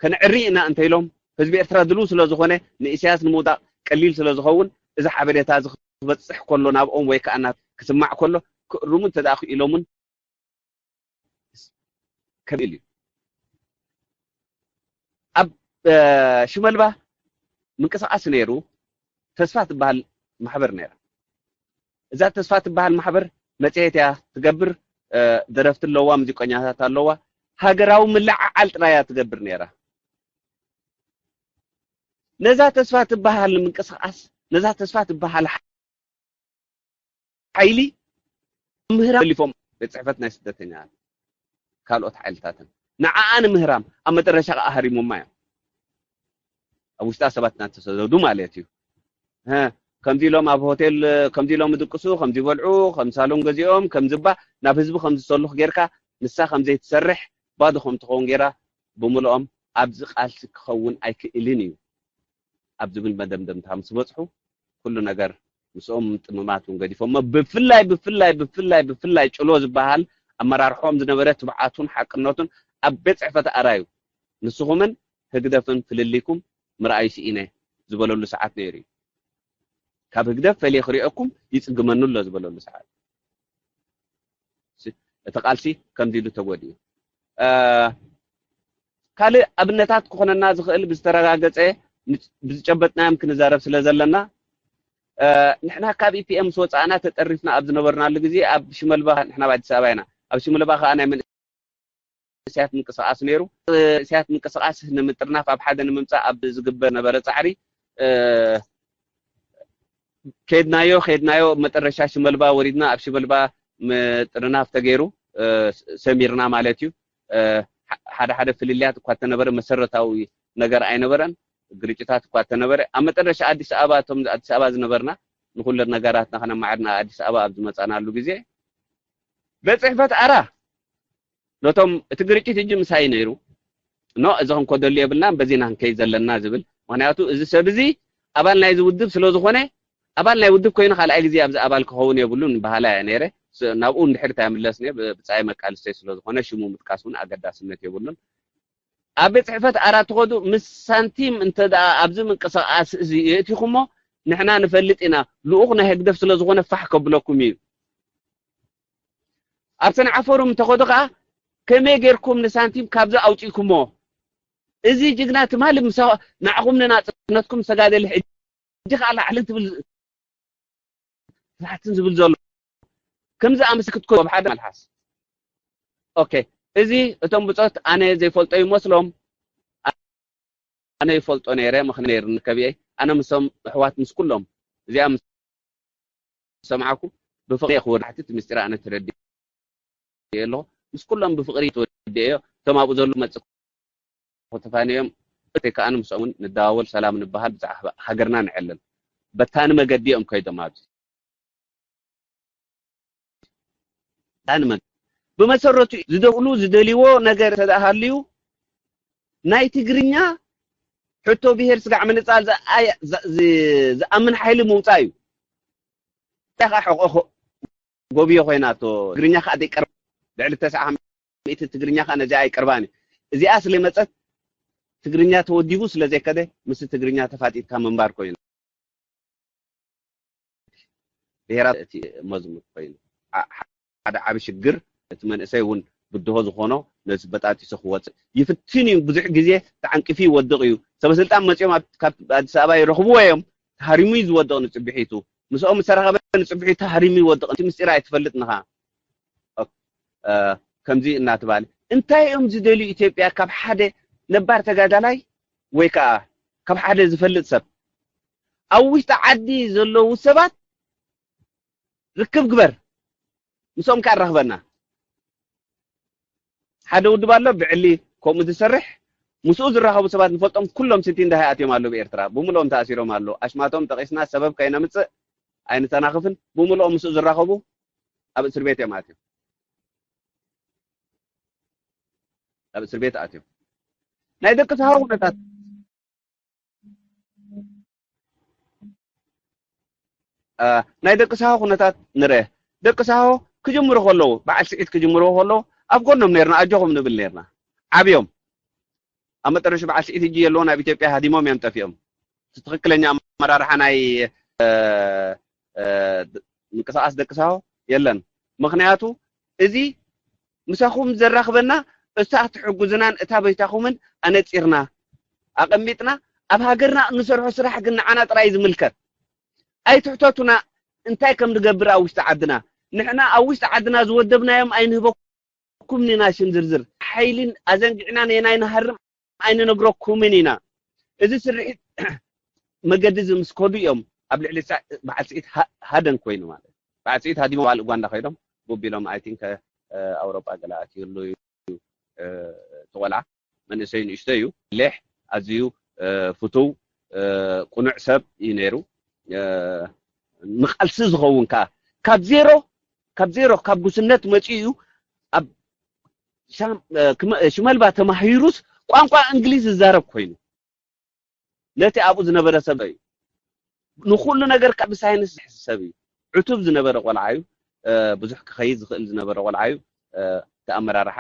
ከነዕሪ ኢና እንተ ኢሎም፣ ህዝቢ ኤርትራ ድልው ስለ ዝኾነ፣ ንኢሳያስ ንምውዳቕ ቀሊል ስለ ዝኸውን፣ እዚ ሓበሬታ እዚ ክበጽሕ ከሎ ናብኦም ወይ ከኣ ናብ ክስማዕ ከሎ ክእርሙ እንተ ደኣ ክኢሎምን ከብል እዩ። ኣብ፣ እ፣ ሽመልባ ምንቅስቓስ ነይሩ፣ ተስፋ ትበሃል ማሕበር ነይራ። እዛ ተስፋ ትበሃል ማሕበር መጽሔት እያ ትገብር፣ እ፣ ደረፍቲ ኣለዋ፣ ሙዚቀኛታት ኣለዋ፣ ሃገራዊ ምልዕዓል ጥራይ እያ ትገብር ነይራ። ነዛ ተስፋ ትበሃል ምንቅስቓስ፣ ነዛ ተስፋ ትበሃል ሓይሊ ምህራም ኣሊፎም ቤት ጽሕፈት ናይ ስደተኛ ካልኦት ሓይልታትን ንዓኣ ንምህራም ኣብ መጠረሻ ከኣ ሃሪሞማ እዮም። ኣብ ውሽጣ ሰባት እናተሰደዱ ማለት እዩ። እ፣ ከምዚ ኢሎም ኣብ ሆቴል ከምዚ ኢሎም ይድቅሱ፣ ከምዚ ይበልዑ፣ ከም ሳሎን ገዚኦም ከምዚ እባ ናብ ህዝቢ ከምዚ ዝሰልኽ ጌርካ ንሳ ከም ዘይትሰርሕ ባዶ ከም ትኸውን ጌራ ብምልኦም ኣብዚ ቃልሲ ክኸውን ኣይክእልን እዩ ኣብ ዝብል መደምደምታ ምስ በጽሑ ኩሉ ነገር ምስኦም ጥምማት እውን ገዲፎሞ ብፍላይ ብፍላይ ብፍላይ ብፍላይ ጭሎ ዝበሃል ኣመራርሖም ዝነበረ ትብዓቱን ሓቅነቱን ኣብ ቤት ጽሕፈት ኣራዩ ንስኹምን ህግደፍን ፍልልይኩም ምርኣይ ስኢነ ዝበለሉ ሰዓት ነይሩ እዩ። ካብ ህግደፍ ፈልየ ክሪኦኩም ይጽግመኑ ኣሎ ዝበለሉ ሰዓት እቲ ቃልሲ ከምዚ ኢሉ ተጎዲኡ። ካልእ ኣብነታት ክኾነና ዝኽእል ብዝተረጋገጸ ብዝጨበጥናዮም ክንዛረብ ስለ ዘለና ንሕና ካብ ኢፒኤም ምስ ወፃእና ተጠሪፍና ኣብ ዝነበርናሉ ግዜ ኣብ ሽመልባ ንሕና ኣብ ኣዲስ ኣበባ ኢና ኣብ ሽመልባ ከዓ ናይ መንእሰያት ምንቅስቃስ ነይሩ። መንእሰያት ምንቅስቃስ ንምጥርናፍ ኣብ ሓደ ንምምፃእ ኣብ ዝግበር ነበረ ፃዕሪ ከድናዮ ከድናዮ መጠረሻ ሽመልባ ወሪድና ኣብ ሽመልባ ምጥርናፍ ተገይሩ ሰሚርና ማለት እዩ። ሓደ ሓደ ፍልልያት እኳ ተነበረ መሰረታዊ ነገር ኣይነበረን። ግርጭታት እኳ ተነበረ ኣብ መጠረሻ ኣዲስ ኣበባ እቶም ኣዲስ ኣበባ ዝነበርና ንኩለን ነገራትና ከነማዕድና ኣዲስ ኣበባ ኣብ ዝመፃናሉ ግዜ ቤት ፅሕፈት ኣራ ነቶም እቲ ግርጭት እጂ ምሳይ ነይሩ ኖ እዚ ክንኮደሉ የብልናን በዚና ክንከይድ ዘለና ዝብል ምክንያቱ እዚ ሰብ እዚ ኣባል ናይዚ ውድብ ስለዝኮነ ኣባል ናይ ውድብ ኮይኑ ካልኣይ ግዜ ኣብዚ ኣባል ክኸውን የብሉን በሃላ እየ ነይረ። ናብኡ እንድሕር እንታይ ምለስ ብፃይ መቃልስተይ ስለዝኮነ ሽሙ ምጥቃስ እውን ኣገዳስነት የብሉን። ኣብ ቤት ፅሕፈት ኣራት ትኸዱ ምስ ሳንቲም እንተ ደኣ ኣብዚ ምንቅስቃስ እዚ የእቲኹሞ ንሕና ንፈልጥ ኢና ልኡኽ ናይ ህግደፍ ስለ ዝኾነ ፋሕ ከብለኩም እዩ። ኣብ ሰንዓ ፎሩም እንተኸዱ ከዓ ከመይ ጌርኩም ንሳንቲም ካብዚ ኣውፂእኩሞ? እዚ ጅግና ትማሊ ምሳ ንዓኹም ንናፅነትኩም ዝተጋደለ ሕጂ ከዓ ላዕልን ትብል ዝሓትን ዝብል ዘሎ ከምዚ ኣምስክትኮ ኣብ ሓደ መልሓስ ኦኬ እዚ እቶም ብፆት ኣነ ዘይፈልጦ ይመስሎም ኣነ ይፈልጦ ነይረ ምክንያት ነይሩ ንከብየ ኣነ ምሶም ኣሕዋት ምስ ኩሎም እዚኣ ምስ ሰማዕኩ ብፍቅሪ ክወዳሕቲ እቲ ምስጢር ኣነ ተረዲ ኣለኹ ምስ ኩሎም ብፍቅሪ ተወዲኤዮ እቶም ኣብኡ ዘሎ መፅእ ተፋንዮም እተይ ከኣ ምስኦም ንደዋወል ሰላም ንበሃል ብዛዕባ ሃገርና ንዕለል በታኒ መገዲ እዮም ከይዶም ኣብዚ በታኒ መገዲ ብመሰረቱ ዝደውሉ ዝደልይዎ ነገር ተደኣ ሃልዩ ናይ ትግርኛ ሕቶ ብሄር ስጋዕ ምንጻል ዝኣምን ሓይሊ ምውፃእ እዩ። እንታይ ከዓ ሕቆ ጎብዮ ኮይናቶ ትግርኛ ከዓ ዘይቀርባ ልዕሊ ተስዓ ሚእቲ ትግርኛ ከዓ ነዚኣ ኣይቀርባን እዩ። እዚኣ ስለመፀት ትግርኛ ተወዲቡ ስለዘይከደ ምስ ትግርኛ ተፋጢጥካ ምንባር ኮይኑ ብሄራት እቲ መዝሙር ኮይኑ ሓደ ዓቢ ሽግር እቲ መንእሰይ እውን ብድሆ ዝኾኖ ነዚ በጣጢሱ ክወፅእ ይፍትን እዩ። ብዙሕ ግዜ ተዓንቂፉ ይወድቕ እዩ። ሰበስልጣን መፂኦም ካብ ኣዲስ ኣበባ ይረኽብዎ እዮም። ተሃሪሙ እዩ ዝወድቕ ንፅብሒቱ። ምስኦም ዝተራኸበ ንፅብሒቱ ተሃሪሙ ይወድቕ። እቲ ምስጢር ኣይትፈልጥ ንኻ ከምዚ እናተባለ እንታይ እዮም ዝደልዩ ኢትዮጵያ ካብ ሓደ ነባር ተጋዳላይ ወይ ከዓ ካብ ሓደ ዝፈልጥ ሰብ ኣብ ውሽጢ ዓዲ ዘለዉ ሰባት ርክብ ግበር ምስኦም ከዓ ራኽበና ሓደ ውድብ ኣሎ ብዕሊ ከምኡ ዝሰርሕ ምስኡ ዝራኸቡ ሰባት ንፈልጦም ኩሎም ስቲ እንዳሃይ ኣትዮም ኣለዉ ብኤርትራ ብምልኦም ተኣሲሮም ኣለዉ ኣሽማቶም ጠቂስና ሰበብ ከይነምፅእ ኣይንተናኽፍን ብምልኦም ምስኡ ዝራኸቡ ኣብ እስር ቤት እዮም ኣትዮም ኣብ እስር ቤት ኣትዮም ናይ ደቂ ተሃው ኩነታት ናይ ደቂ ሳሆ ኩነታት ንርአ። ደቂ ሳሆ ክጅምሩ ከለዉ፣ በዓል ስዒድ ክጅምርዎ ከለዉ ኣብ ጎኖም ነርና፣ ኣጆኹም ንብል ነርና። ዓብዮም ኣብ መጠረሹ በዓል ስዒድ ሕጂ የለውን፣ ኣብ ኢትዮጵያ ሃዲሞም እዮም ጠፊኦም። እቲ ትኽክለኛ ኣመራርሓ ናይ ምንቅስቃስ ደቂ ሳሆ የለን። ምኽንያቱ እዚ ምሳኹም ዘራኽበና እታ ትሕግዙናን እታ በይታኹምን ኣነጺርና ኣቐሚጥና ኣብ ሃገርና እንሰርሖ ስራሕ ግን ንዓና ጥራይ ዝምልከት ኣይትሕተቱና እንታይ ከም ንገብር ኣብ ውሽጢ ዓድና ንሕና ኣብ ውሽጢ ዓድና ዝወደብናዮም ኣይንህበኩምን ኢና ሽም ዝርዝር ሓይልን ኣዘንጊዕና ነናይ ንሃርም ኣይንነግረኩምን ኢና እዚ ስርሒት መገዲ እዚ ምስ ከዱ እዮም ኣብ ልዕሊ በዓል ስዒድ ሃደን ኮይኑ ማለት በዓል ስዒድ ሃዲሞም ኣብ ኡጋንዳ ከይዶም ቡብ ኢሎም፣ I think፣ ኣውሮጳ ገለ ኣትዩሉ እዩ። እቲ ቆልዓ መንእሰይ ንእሽቶ እዩ፣ ሌሕ፣ ኣዝዩ ፍቱው፣ ቅኑዕ ሰብ እዩ ነይሩ። ንቃልሲ ዝኸውን ከዓ ካብ ዜሮ፣ ካብ ዜሮ፣ ካብ ጉስነት መፂኡ እዩ ኣብ ሽመልባ ተማሂሩስ ቋንቋ እንግሊዝ ዝዛረብ ኮይኑ፣ ነቲ ኣብኡ ዝነበረ ሰብ እዩ። ንኹሉ ነገር ካብ ብሳይንስ ዝሕስብ ሰብ እዩ። ዕቱብ ዝነበረ ቆልዓ እዩ። ብዙሕ ክኸይድ ዝኽእል ዝነበረ ቆልዓ እዩ። እቲ ኣመራርሓ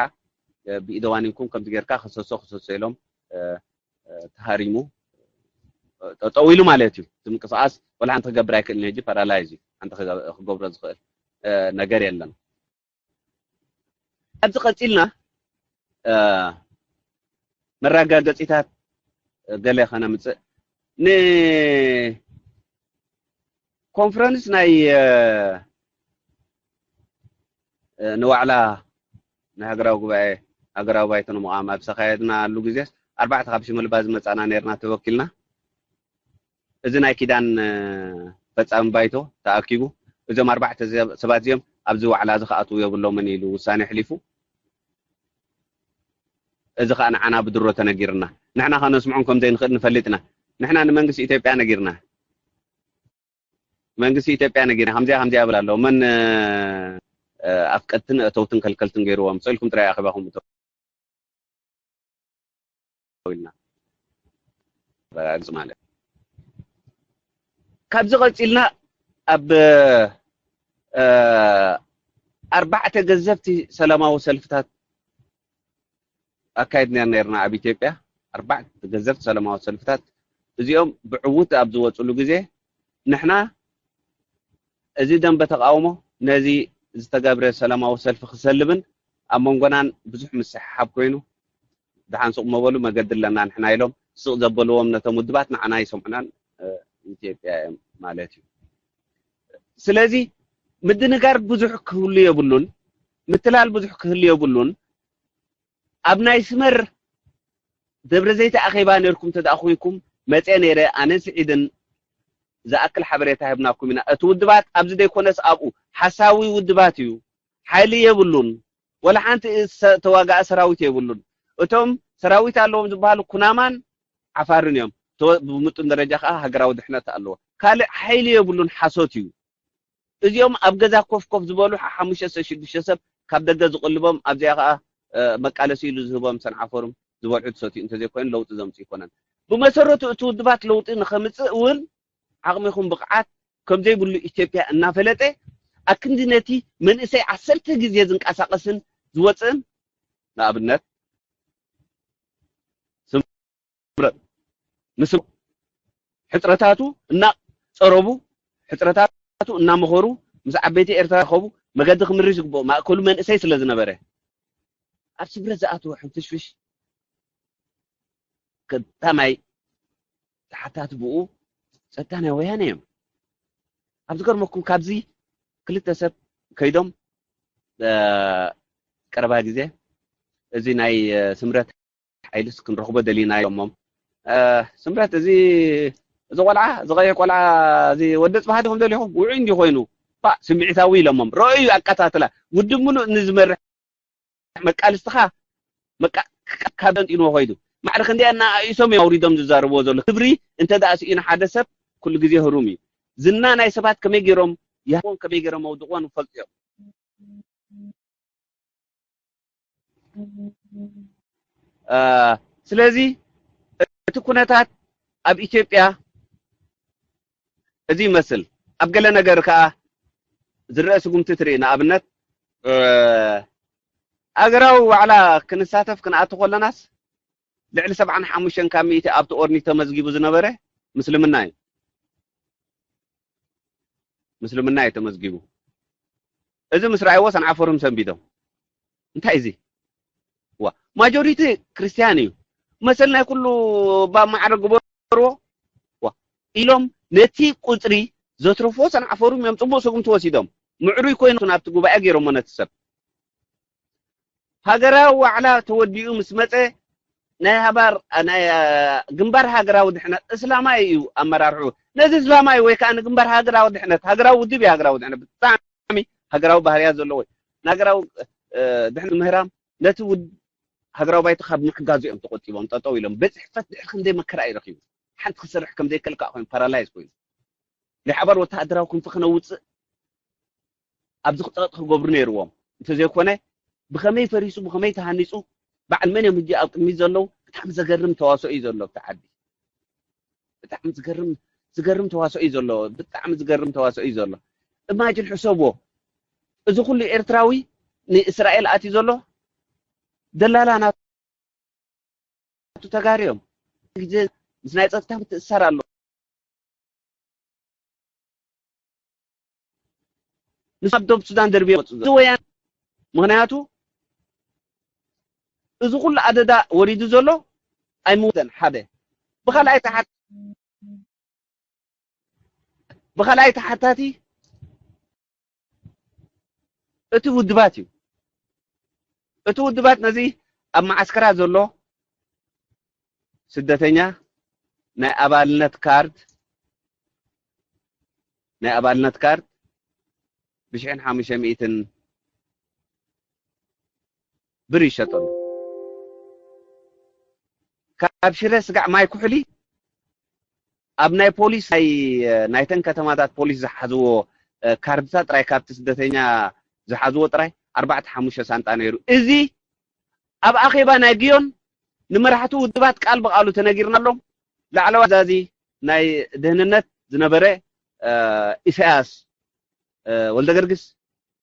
ብኢደዋኒንኩም ከምዚ ጌርካ ክሰሶ ክሰሶ ኢሎም፣ ተሃሪሙ፣ ጠጠው ኢሉ ማለት እዩ። እቲ ምንቅስቃስ ወላ ሓንቲ ክገብር ኣይክእልን። ሕጂ ፓራላይዝ እዩ። ሓንቲ ክገብሮ ዝኽእል ነገር የለን። ኣብዚ ቀፂልና መረጋገፂታት ገለ ከነምፅእ። ንኮንፈረንስ ናይ ንዋዕላ ናይ ሃገራዊ ጉባኤ፣ ሃገራዊ ባይቶ ንምቋም ኣብ ዝተኻየድናሉ ግዜስ ኣርባዕተ ካብ ሽመልባ ዝመፃና ነርና ተወኪልና። እዚ ናይ ኪዳን ፈፃሚ ባይቶ ተኣኪቡ፣ እዞም ኣርባዕተ ሰባት እዚኦም ኣብዚ ዋዕላ እዚ ክኣትዉ የብሎምን ኢሉ ውሳኔ ኣሕሊፉ። እዚ ከዓ ንዓና ብድሮ ተነጊርና። ንሕና ከነስምዖም ከም ዘይንኽእል ንፈልጥ ኢና። ንሕና ንመንግስቲ ኢትዮጵያ ነጊርና። መንግስቲ ኢትዮጵያ ነጊርና፣ ከምዚኣ ከምዚኣ ይብል ኣሎ። መን ኣፍቀድትን እተውትን ከልከልትን ገይርዎም? ስእልኩም ጥራይ ኣኺባኹም እተው ኢልና። ኣረጋግጽ ማለት። ካብዚ ቀጺልና ኣብ ኣርባዕተ ገዘፍቲ ሰላማዊ ሰልፍታት ኣካይድና ነርና ኣብ ኢትዮጵያ። ኣርባዕተ ገዘፍቲ ሰላማዊ ሰልፍታት እዚኦም ብዕውት ኣብ ዝወፅሉ ግዜ ንሕና እዚ ደንበ ተቃውሞ ነዚ ዝተገብረ ሰላማዊ ሰልፊ ክሰልብን ኣብ መንጎናን ብዙሕ ምስሕሓብ ኮይኑ፣ ደሓን ስቕ መበሉ መገዲ ኣለና ንሕና ኢሎም ስቕ ዘበልዎም ነቶም ውድባት ንዓና ይሰምዑናን ኢትዮጵያ እዮም ማለት እዩ። ስለዚ ምድንጋር ብዙሕ ክህሉ የብሉን፣ ምትላል ብዙሕ ክህሉ የብሉን። ኣብ ናይ ስመር ደብረ ዘይት ኣኼባ ነርኩም ተደኣ ኮይንኩም መፀ ነይረ ኣነን ስዒድን ዝኣክል ሓበሬታ ሂብናኩም ኢና። እቲ ውድባት ኣብዚ ዘይኮነስ ኣብኡ ሓሳዊ ውድባት እዩ። ሓይሊ የብሉን። ወላ ሓንቲ ተዋጋኢ ሰራዊት የብሉን። እቶም ሰራዊት ኣለዎም ዝበሃሉ ኩናማን ዓፋርን እዮም። ብምጡን ደረጃ ከዓ ሃገራዊ ድሕነት ኣለዎ። ካልእ ሓይሊ የብሉን፣ ሓሶት እዩ። እዚኦም ኣብ ገዛ ኮፍ ኮፍ ዝበሉ ሓሙሽተ ሽዱሽተ ሰብ ካብ ደገ ዝቕልቦም ኣብዚኣ ከዓ መቃለሲ ኢሉ ዝህቦም ሰንዓፈሩም ዝበልዑ ዝሰትዩ እንተዘይኮይኑ ለውጢ ዘምፅእ ይኮነን። ብመሰረቱ እቲ ውድባት ለውጢ ንኸምፅእ እውን ዓቕሚ ይኹን ብቕዓት ከምዘይብሉ ኢትዮጵያ እናፈለጠ ኣክንዲ ነቲ መንእሰይ ዓሰርተ ግዜ ዝንቀሳቐስን ዝወፅእን ንኣብነት ስምረት ምስ ሕፅረታቱ እናፀረቡ ሕፅረታቱ እናመኸሩ ምስ ዓበይቲ ኤርትራ ከቡ መገዲ ክምርሽ ዝግብኦ ማእከሉ መንእሰይ ስለ ዝነበረ ኣብ ስምረት ዝኣተወ ሕንፍሽፍሽ ቀዳማይ ተሓታቲ ብኡ ጸጥታ ናይ ወያነ እዮም። ኣብ ዝገርመኩም ካብዚ ክልተ ሰብ ከይዶም ቀረባ ግዜ እዚ ናይ ስምረት ሓይልስ ክንረኽቦ ደሊና ኢሎሞም። ስምረት እዚ እዚ ቆልዓ እዚ ቀይሕ ቆልዓ እዚ ወዲ ጽባሕ ዲኹም ደሊኹም ውዑይ እንዲ ኮይኑ ባ ስምዒታዊ ኢሎሞም። ረኣዩ ኣቀታትላ ውድብ ምሉእ ንዝመርሕ መቃልስትኻ ካብ ደንጢንዎ ከይዱ ማዕረ ክንደይ ኣናኣኢሶም እዮም ኣውሪዶም ዝዛረብዎ ዘሎ ክብሪ እንተ ደኣ ስኢኑ ሓደ ሰብ ኩሉ ግዜ ህሩም እዩ ዝና ናይ ሰባት ከመይ ገይሮም ይሃቦም ከመይ ገይሮም ኣውድቕዎን ይፈልጡ እዮም ስለዚ እቲ ኩነታት ኣብ ኢትዮጵያ እዚ ይመስል ኣብ ገለ ነገር ከዓ ዝረአ ስጉምቲ ትርኢ ንኣብነት ሃገራዊ ዋዕላ ክንሳተፍ ክንኣቱ ከለናስ ልዕሊ ሰብዓን ሓሙሽተን ካብ ሚእቲ ኣብቲ ኦርኒት ተመዝጊቡ ዝነበረ ምስልምና እዩ ምስልምና እዩ ተመዝጊቡ እዚ ምስ ረኣይዎ ሰንዓፈሩም ሰንቢዶም እንታይ እዚ ዋ ማጆሪቲ ክርስትያን እዩ መሰል ናይ ኩሉ ባብ ማዕረ ግበርዎ ዋ ኢሎም ነቲ ቁፅሪ ዘትረፍዎ ሰንዓፈሩም እዮም ፅቡቅ ስጉምቲ ወሲዶም ምዕሩይ ኮይኑ ናብቲ ጉባኤ ገይሮሞ ነቲ ሰብ ሃገራዊ ዋዕላ ተወዲኡ ምስ መፀ ናይ ሃባር ናይ ግንባር ሃገራዊ ድሕነት እስላማይ እዩ ኣመራርሑ ነዚ እስላማይ ወይ ከዓ ንግንባር ሃገራዊ ድሕነት ሃገራዊ ውድብ እዩ ሃገራዊ ድሕነት ብጣዕሚ ሃገራዊ ባህርያት ዘለዎ ሃገራዊ ድሕነት ምህራም ነቲ ውድ ሃገራዊ ባይቶ ካብ ምሕጋዙ እዮም ተቆጢቦም፣ ጠጠው ኢሎም። ቤት ጽሕፈት ድሕሪ ክንደይ መከራ እዩ ረኺቡ። ሓንቲ ክሰርሕ ከም ዘይክእል ከዓ ኮይኑ፣ ፓራላይዝ ኮይኑ። ናይ ሓባር ወተሃደራዊ ክንፊ ክነውጽእ ኣብዚ ጸቕጢ ክገብሩ ነይርዎም። እንተዘይኮነ ብኸመይ ፈሪሱ፣ ብኸመይ ተሃኒጹ፣ በዓል መን እዮም ሕጂ ኣብ ቅድሚት ዘለዉ? ብጣዕሚ ዘገርም ተዋስኦ እዩ ዘሎ ኣብቲ ዓዲ። ብጣዕሚ ዝገርም ዝገርም ተዋስኦ እዩ ዘሎ። ብጣዕሚ ዝገርም ተዋስኦ እዩ ዘሎ። እማጅን ሕሰብዎ። እዚ ኩሉ ኤርትራዊ ንእስራኤል ኣትዩ ዘሎ ደላላ ናቱ ተጋርዮም። ግዜ ምስ ናይ ጸጥታ ምትእስሳር ኣሎ። ንሱ ኣብ ደቡብ ሱዳን ደርብዮ መጹ። እዚ ወያነ ምኽንያቱ እዚ ኩሉ ኣደዳ ወሪዱ ዘሎ ኣይምወደን። ሓደ ብኻልኣይ ተሓት ብኻልኣይ ተሓታቲ እቲ ውድባት እዩ። እቲ ውድባት ነዚ ኣብ መዓስከራት ዘሎ ስደተኛ ናይ ኣባልነት ካርድ ናይ ኣባልነት ካርድ ብሽሕን ሓሙሽተ ሚእትን ብር ይሸጠሉ። ካብ ሽረ ስጋዕ ማይ ኩሕሊ ኣብ ናይ ፖሊስ ናይ ናይተን ከተማታት ፖሊስ ዝሓዝዎ ካርድታት ጥራይ፣ ካብቲ ስደተኛ ዝሓዝዎ ጥራይ ኣርባዕተ ሓሙሽተ ሳንጣ ነይሩ። እዚ ኣብ ኣኼባ ናይ ግዮን ንመራሕቲ ውድባት ቃል ብቓሉ ተነጊርናሎም። ላዕለዋ ኣዛዚ ናይ ደህንነት ዝነበረ ኢሳያስ ወልደገርግስ፣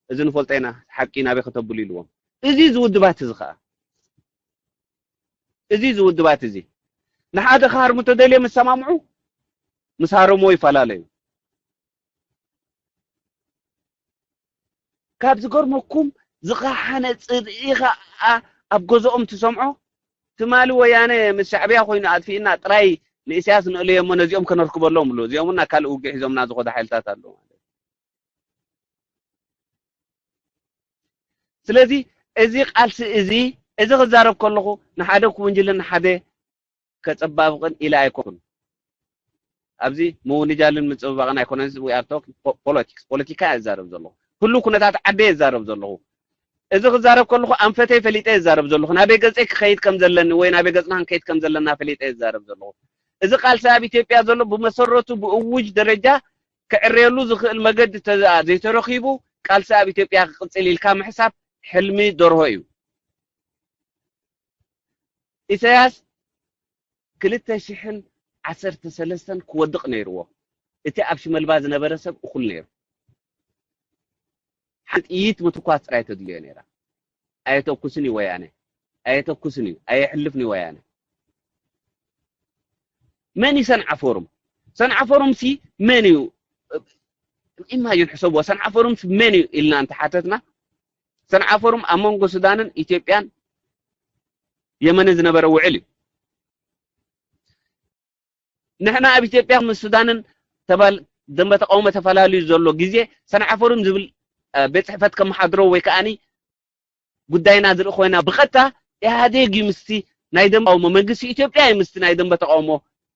እዚ ንፈልጦ ኢና፣ ሓቂ ናበይ ከተብሉ ኢልዎም። እዚ ዝውድባት እዚ ኸኣ እዚ ዝውድባት እዚ ንሓደ ክሃርሙ ተደልዮም ይሰማምዑ፣ ምስ ሃረምዎ ይፈላለዩ። ካብ ዝገርመኩም ዝኸሓነ ጽልኢ ኸኣ ኣብ ገዝኦም ትሰምዖ። ትማሊ ወያነ ምስ ሻዕብያ ኮይኑ ኣጥፊእና ጥራይ ንኢሳያስ ንእለዮ እሞ ነዚኦም ከነርክበሎም ብሉ። እዚኦም እውን ናብ ካልእ ውግእ ሒዞምና ዝኾዱ ሓይልታት ኣለዉ ማለት እዩ። ስለዚ እዚ ቃልሲ እዚ እዚ ክዛረብ ከለኹ ንሓደ ክውንጅልን ንሓደ ከጸባብቕን ኢለ ኣይኮንኩን። ኣብዚ ምውንጃልን ምጽብባቕን ኣይኮነን። እዚ we are talking po- politics፣ ፖለቲካ እዛረብ ዘለኹ፣ ህሉ ኩነታት ዓደ እዛረብ ዘለኹ። እዚ ክዛረብ ከለኹ ኣንፈተይ ፈሊጠ እዛረብ ዘለኹ፣ ናበይ ገጸይ ክኸይድ ከም ዘለኒ ወይ ናበይ ገጽና ክንከይድ ከም ዘለና ፈሊጠ እዛረብ ዘለኹ። እዚ ቃልሲ ኣብ ኢትዮጵያ ዘሎ ብመሰረቱ ብእውጅ ደረጃ ክዕረየሉ ዝኽእል መገዲ ተዘ- ዘይተረኺቡ ቃልሲ ኣብ ኢትዮጵያ ክቕጽል ኢልካ ምሕሳብ ሕልሚ ደርሆ እዩ። ኢሳያስ ክልተ ሽሕን ዓሰርተ ሰለስተን ክወድቕ ነይርዎ። እቲ ኣብ ሽመልባ ዝነበረ ሰብ እኹል ነይሩ። ሓንቲ ጥይት ምትኳስ ጥራይ ተድልዮ ነይራ። ኣየተኩስን እዩ ወያነ፣ ኣየተኩስን እዩ፣ ኣየሕልፍን እዩ ወያነ። መን እዩ ሰንዓ ፎሩም? ሰንዓ ፎሩም ሲ መን እዩ? ኢማጂን ሕሰብዎ፣ ሰንዓ ፎሩም ሲ መን እዩ ኢልና እንተሓተትና፣ ሰንዓ ፎሩም ኣብ መንጎ ሱዳንን ኢትዮጵያን የመንን ዝነበረ ውዕል እዩ። ንሕና ኣብ ኢትዮጵያ ምስ ሱዳንን ተባል- ደንበ ተቃውሞ ተፈላለዩ ዘሎ ግዜ ሰንዓ ፎሩም ዝብል እ፣ ቤት ጽሕፈት ከመሓድሮ ወይ ከኣኒ ጉዳይና ዝርኢ ኮይና ብቐጥታ ኢህኣዴግ እዩ ምስቲ ናይ ደንበ ተቃውሞ መንግስቲ ኢትዮጵያ እዩ ምስቲ ናይ ደንበ ተቃውሞ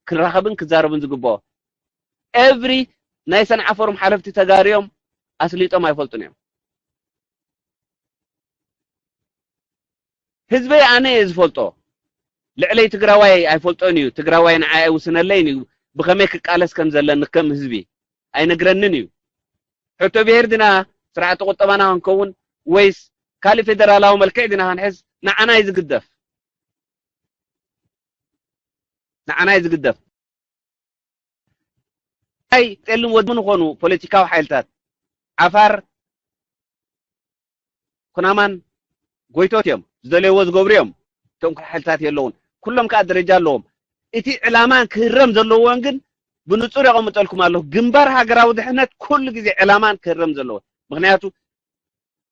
ክራኸብን ክዛረብን ዝግብኦ። ኤቭሪ ናይ ሰንዓ ፎሩም ሓለፍቲ ተጋርዮም ኣስሊጦም ኣይፈልጡን እዮም። ህዝበይ ኣነ እየ ዝፈልጦ። ልዕለይ ትግራዋይ ኣይፈልጦን እዩ። ትግራዋይ ንዓይ ኣይውስነለይን እዩ። ብኸመይ ክቃለስ ከም ዘለኒ ከም ህዝቢ ኣይነግረንን እዩ። ሕቶ ብሄር ድና ስርዓተ ቁጠባና ክንከውን ወይስ ካልእ ፌደራላዊ መልክዕ ድና ክንሕዝ ንዓና እዩ ዝግደፍ። ንዓና እዩ ዝግደፍ። ኣይ ጸልም ወድምን ኾኑ ፖለቲካዊ ሓይልታት ዓፋር ኩናማን ጎይቶት እዮም። ዝደለይዎ ዝገብሩ እዮም። እቶም ሓይልታት የለውን። ኩሎም ከዓ ደረጃ ኣለዎም። እቲ ዕላማን ክህረም ዘለዎን ግን ብንጹር የቐምጠልኩም ኣለኹ። ግንባር ሃገራዊ ድሕነት ኩሉ ግዜ ዕላማን ክህረም ዘለዎ። ምኽንያቱ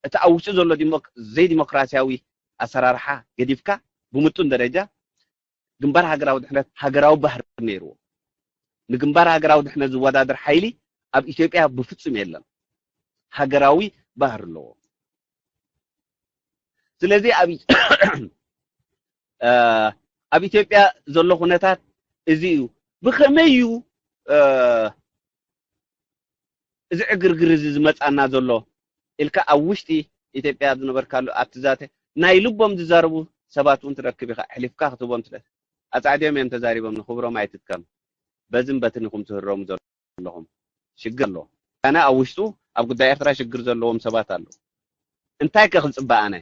እቲ ኣብ ውሽጢ ዘሎ ዲሞክ- ዘይዲሞክራሲያዊ ኣሰራርሓ ገዲፍካ ብምጡን ደረጃ ግንባር ሃገራዊ ድሕነት ሃገራዊ ባህሪ ነይርዎ። ንግንባር ሃገራዊ ድሕነት ዝወዳደር ሓይሊ ኣብ ኢትዮጵያ ብፍጹም የለን። ሃገራዊ ባህሪ ኣለዎ። ስለዚ ኣብ እ፣ ኣብ ኢትዮጵያ ዘሎ ኩነታት እዚ እዩ። ብኸመይ እዩ እ፣ እዚ ዕግርግር እዚ ዝመጻና ዘሎ ኢልካ ኣብ ውሽጢ ኢትዮጵያ ኣብ ዝነበርካሉ ኣብቲ ዛተ ናይ ልቦም ዝዛረቡ ሰባት እውን ትረክብ ኢኻ። ኣሕሊፍካ ክትህቦም ትኽእል። ኣጻዕድዮም እዮም ተዛሪቦም፣ ንኽብሮም ኣይትጥቀም። በዝን በትን ኢኹም ትህረሙ ዘለኹም። ሽግር ኣለዎ። ኣነ ኣብ ውሽጡ ኣብ ጉዳይ ኤርትራ ሽግር ዘለዎም ሰባት ኣለዉ። እንታይ ከ ክጽበ ኣነ?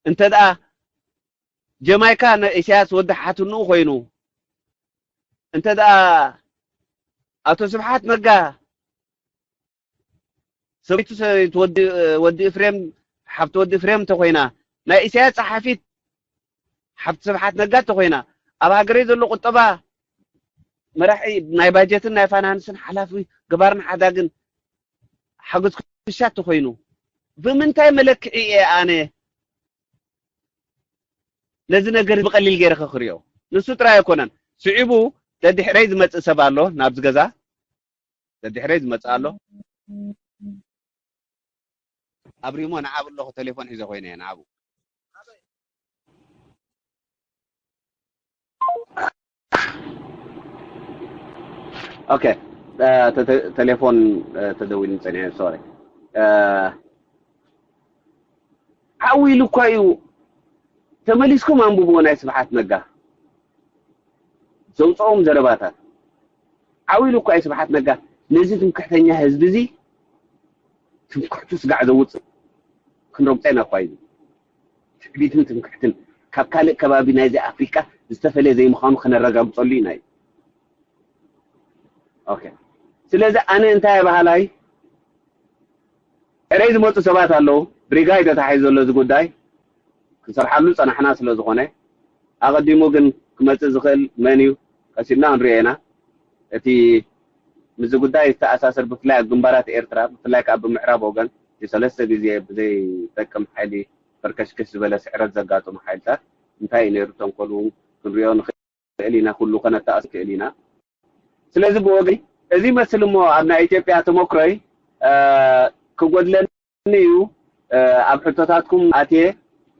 እንተ ደኣ ጀማይካ ንኢሳያስ ወዲ ሓትንኡ ኮይኑ፣ እንተ ደኣ ኣቶ ስብሓት ነጋ ሰበይቱ ሰበይቱ ወዲ ወዲ ኤፍሬም ሓብቲ ወዲ ኤፍሬም እንተኮይና፣ ናይ ኢሳያስ ጸሓፊት ሓብቲ ስብሓት ነጋ እንተኮይና፣ ኣብ ሃገረይ ዘሎ ቁጠባ መራሒ ናይ ባጀትን ናይ ፋይናንስን ሓላፊ ገባርን ሓዳግን ሓጎስ ክሻ እንተኮይኑ፣ ብምንታይ መለክዒ እየ ኣነ ነዚ ነገር ብቐሊል ገይረ ክሪኦ? ንሱ ጥራይ ኣይኮነን። ስዒቡ ደድሕረይ ዝመጽእ ሰብ ኣሎ ናብዚ ገዛ። ደድሕረይ ዝመጽእ ኣሎ። ኣብሪሞ ንዓብ ኣለኹ፣ ቴሌፎን ሒዘ ኮይነ እየ ንዓቡ። ኦኬ፣ ተ- ተ- ቴሌፎን እ፣ ተደዊሉ ጸኒሐ፣ ሶሪ። እ፣ ዓው ኢሉ እኳ እዩ። ተመሊስኩም ኣንብብዎ ናይ ስብሓት ነጋ ዘውፅኦም ዘረባታት። ዓው ኢሉ እኳ እዩ ስብሓት ነጋ ነዚ ትምክሕተኛ ህዝቢ እዚ ትምክሕቱ ስጋዕ ዘውፅእ ክንረግፆ ኢና እኳ እዩ። ትዕቢትን ትምክሕትን ካብ ካልእ ከባቢ ናይዚ ኣፍሪቃ ዝተፈለየ ዘይምዃኑ ከነረጋግፀሉ ኢና እዩ። ኦኬ፣ ስለዚ ኣነ እንታይ በሃላይ፣ ኤረይ ዝመፁ ሰባት ኣለዉ። ብሪጋ እዩ ተታሒዙ ዘሎ እዚ ጉዳይ። ክንሰርሓሉ ዝፀናሕና ስለ ዝኾነ፣ ኣቐዲሙ ግን ክመፅእ ዝኽእል መን እዩ? ቀሲልና ክንሪኦ ኢና። እቲ ምስዚ ጉዳይ ዝተኣሳሰር፣ ብፍላይ ኣብ ግንባራት ኤርትራ፣ ብፍላይ ከዓ ብምዕራብ ወገን፣ እቲ ሰለስተ ግዜ ብዘይጠቅም ሓይሊ ፈርከሽከሽ ዝበለ ስዕረት ዘጋጠሙ ሓይልታት እንታይ እዩ ነይሩ ተንኮሉ ክንሪኦ ንኽእል። ንኽእል ኢና፣ ኩሉ ከነተኣስ ንኽእል ኢና። ስለዚ ብወገይ እዚ ይመስል እሞ ኣብ ናይ ኢትዮጵያ ተመክሮይ፣ እ፣ ክጎድለኒ እዩ፣ እ፣ ኣብ ሕቶታትኩም ኣትየ፣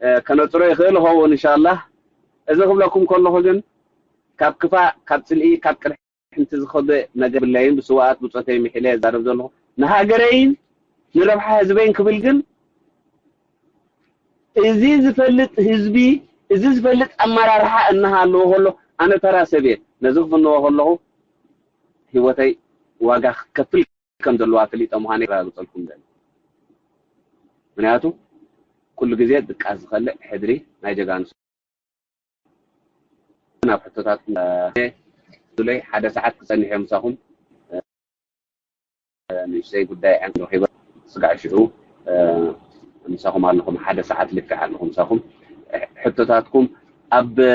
እ፣ ከነጽሮ ይኽእል ይኸውን ኢንሻላህ። እዚ ክብለኩም ከለኹ ግን ካብ ክፋእ፣ ካብ ጽልኢ፣ ካብ ቅርሕንቲ ዝኸበ ነገር የብለይን። ብስውኣት ብጾተይ ምሒለ እዛረብ ዘለኹ ንሃገረይን ንረብሓ ህዝበይን ክብል ግን እዚ ዝፈልጥ ህዝቢ፣ እዚ ዝፈልጥ ኣመራርሓ እናሃለዎ ከሎ፣ ኣነ ተራ ሰብ እየ። ነዚ ክፍንዎ ከለኹ ህይወተይ ዋጋ ክከፍል ከም ዘለዋ ፈሊጠ ምዃነይ የረጋግጸልኩም ደሊ። ምኽንያቱ ኩሉ ግዜ ድቃስ ዝኸልእ ሕድሪ ናይ ጀጋኑ ናብ ሕቶታትኩም፣ እ፣ ዙለይ ሓደ ሰዓት ክጸንሕ እየ ምሳኹም። እ፣ ንእሽተይ ጉዳይ ዕንቂ ረኺበ ስጋዕ ሽዑ፣ እ፣ ምሳኹም ኣለኹም፣ ሓደ ሰዓት ልክዕ ኣለኹ ምሳኹም። እ፣ ሕቶታትኩም ኣብ፣ እ፣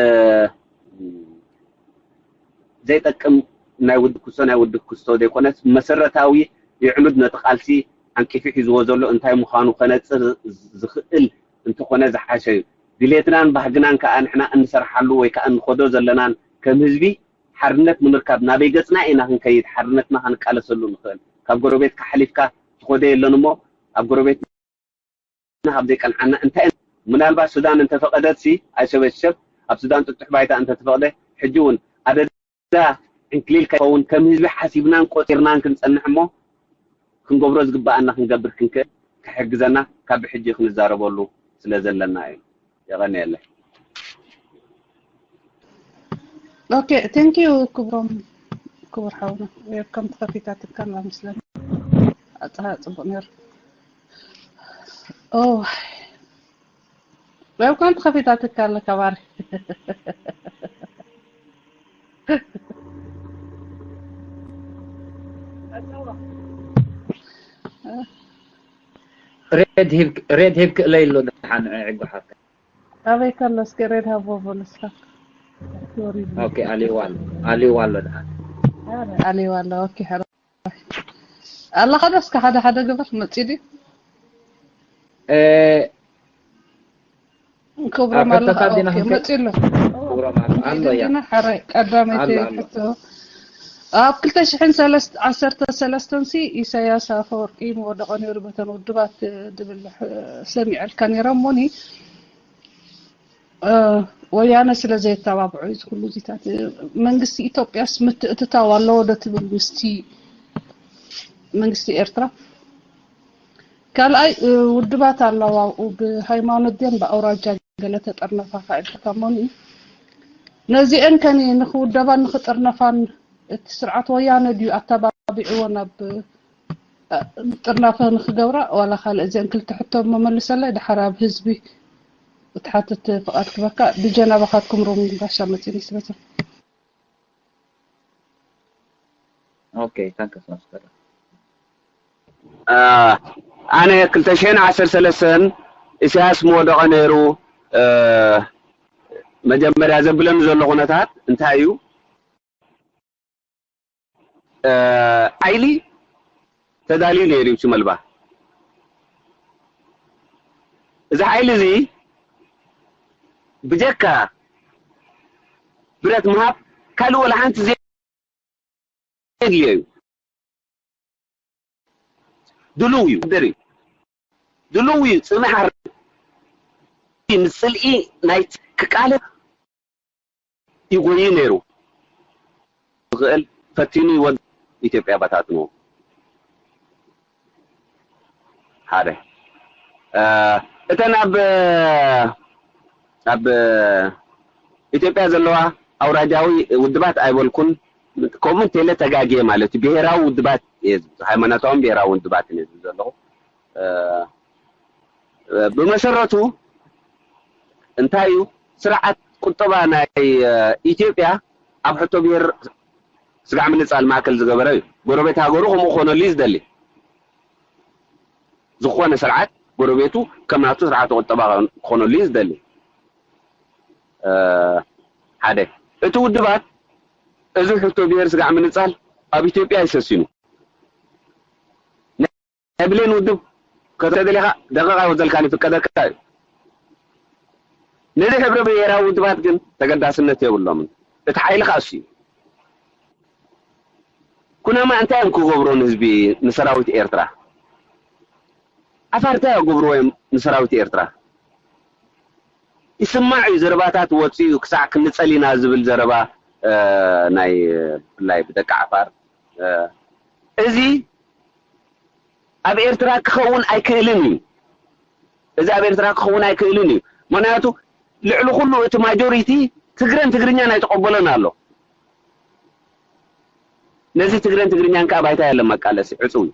ዘይጠቅም ናይ ውድብ ክስቶ፣ ናይ ውድብ ክስቶ ዘይኮነስ መሰረታዊ የዕኑድ ነቲ ቃልሲ ዓንቂፉ ሒዝዎ ዘሎ እንታይ ምዃኑ ከነጽር ዝኽእል እንተኾነ ዝሓሸ እዩ። ድሌትናን ባህግናን ከኣ ንሕና እንሰርሓሉ ወይ ከኣ እንኸዶ ዘለናን ከም ህዝቢ ሓርነት ንምርካብ ናበይ ገጽና ኢና ክንከይድ ሓርነትና ክንቃለሰሉ ንኽእል? ካብ ጎረቤትካ ሓሊፍካ ትኸዶ የለን እሞ ኣብ ጎረቤት ንሃብ ዘይቀንዓና እንታይ ኢና? ምናልባት ሱዳን እንተፈቐደትሲ፣ ኣይሸበሸብ፣ ኣብ ሱዳን ጥጡሕ ባይታ እንተተፈቕደ፣ ሕጂ እውን ኣደዳ ዕንክሊል ከይኸውን ከም ህዝቢ ሓሲብናን ቆጺርናን ክንጸንሕ እሞ፣ ክንገብሮ ዝግበኣና ክንገብር ክንክእል ክሕግዘና ካብ ብሕጂ ክንዛረበሉ ስለ ዘለና እዩ። የቐንየለይ። ኦኬ፣ ቴንክ ዩ ክብሮም፣ ክቡር ሓውና። ዌልካም ተኸፊታትካ ኣላ መስለኒ። ኣጽሃ ጽቡቕ ነይሩ። ኦ፣ ዌልካም ተኸፊታትካ ኣላ ከባሪ። ሬድ ሂብ ሬድ ሂብ ክእለይ ኣሎ ደሓን ዕጉ ሓፍታ። ኣበይ ከሎ እስኪ ሬድ ሃቦ በሉ እስካ። ሶሪ። ኦኬ ኣሊዋ ኣሎ ኣሊዋ ኣሎ ደሓን። ኣረ ኣሊዋ ኣሎ። ኦኬ፣ ሕራይ ኣለኻ ዶ? እስከ ሓደ ሓደ ግበር መጺኡ ድዩ? እ፣ ክብሮም ኣብ ኣለኻ? ሕቶታት ዲና ኦኬ፣ ክንከ- መጺኡ ኣሎ። ክብሮም ኣሎ ኣሎ ያ ዲና ሕራይ ቀዳመይቲ ኣሎ ኣሎ። ሕቶ ኣብ ክልተ ሽሕን ዓሰርተ ሰለስተን ሲ ኢሳያስ ኣፈወርቂ ምወደቐ ነይሩ በተን ውድባት ድብል ሕ- ሰሚዐልካ ነይረ እሞኒ እ፣ ወያነ ስለ ዘየተባብዖ እዩ እዚ ኩሉ እዚታት። መንግስቲ ኢትዮጵያስ ምትእትታው ኣለዎ ዶ ትብል ምስቲ መንግስቲ ኤርትራ? ካልኣይ ውድባት ኣለዋ ኣብኡ ብሃይማኖት ድየን ብኣውራጃ ገለ ተጠርነፋ ኢልካ እሞኒ ነዚአን ከኒ ንክውደባን ንክጥርነፋን እቲ ስርዓት ወያነ ድዩ ኣተባቢዕዎ ናብ ጥርናፈ ንክገብራ ዋላ ካልእ እዚአን ክልተ ሕቶ መመልሰለይ ድሓር ኣብ ህዝቢ ክትሓትት ፍቃድ ክበካ ብጀናባኻትኩም ሮም ጋሻ መፅኒ ስበትም Okay, thank you, Master. ኣነ ክልተ ሽሕን ዓሰርተ ሰለስተን ኢሳያስ ምወደቐ ነይሩ። መጀመርያ ዘብለኒ ዘሎ ኩነታት እንታይ እዩ? ሓይሊ ተዳልዩ ነይሩ እዩ መልባ። እዚ ሓይሊ እዚ ብጀካ ብረት ምሃብ ካልእ ወላ ሓንቲ ዘየድልዮ እዩ። ድሉው እዩ ደሪ ድሉው እዩ ጽንሕ ምስ ጽልኢ ናይ ክቃለ ይጎይ ነይሩ ዝኽእል ፈቲኑ ይወድ ኢትዮጵያ በታትኑ ሓደ እተን ኣብ ኣብ ኢትዮጵያ ዘለዋ ኣውራጃዊ ውድባት ኣይበልኩን። ከምኡ ቴለ ተጋግየ ማለት እዩ። ብሄራዊ ውድባት እየ ዝብል፣ ሃይማኖታውን ብሄራዊ ውድባትን እየ ዝብል ዘለኹ። ብመሰረቱ እንታይ እዩ ስርዓት ቁጠባ ናይ ኢትዮጵያ ኣብ ሕቶ ብሄር ስጋዕ ምንፃል ማእከል ዝገበረ እዩ። ጎረቤት ሃገሩ ከምኡ ክኾነሉ እዩ ዝደሊ። ዝኾነ ስርዓት ጎረቤቱ ከም ናቱ ስርዓተ ቁጠባ ክኾነሉ እዩ ዝደሊ። ሓደ እቲ ውድባት እዚ ሕቶ ብሄር ስጋዕ ምንፃል ኣብ ኢትዮጵያ እዩ ሰሲኑ። ናይ ብሌን ውድብ ከተደሊኻ ደቂቃ ይወዘልካን ይፍቀደካ እዩ። ነዚ ሕብረ ብሄራዊ ውድባት ግን ተገዳስነት የብሎምን። እቲ ሓይሊ ከዓ እሱ እዩ። ኩናማ እንታይ እዮም ክገብሩ ንህዝቢ ንሰራዊት ኤርትራ? ዓፋር እንታይ እዮም ክገብርዎ እዮም ንሰራዊት ኤርትራ? ይስማዕ እዩ ዘረባታት ወፂኡ ክሳዕ ክንፀል ኢና ዝብል ዘረባ ናይ ብፍላይ ብደቂ ዓፋር እዚ ኣብ ኤርትራ ክኸውን ኣይክእልን እዩ። እዚ ኣብ ኤርትራ ክኸውን ኣይክእልን እዩ። ምክንያቱ ልዕሊ ኩሉ እቲ ማጆሪቲ ትግረን ትግርኛን ኣይተቐበሎን ኣሎ። ነዚ ትግረን ትግርኛን ከዓ ባይታ የለን መቃለሲ ዕፁው እዩ።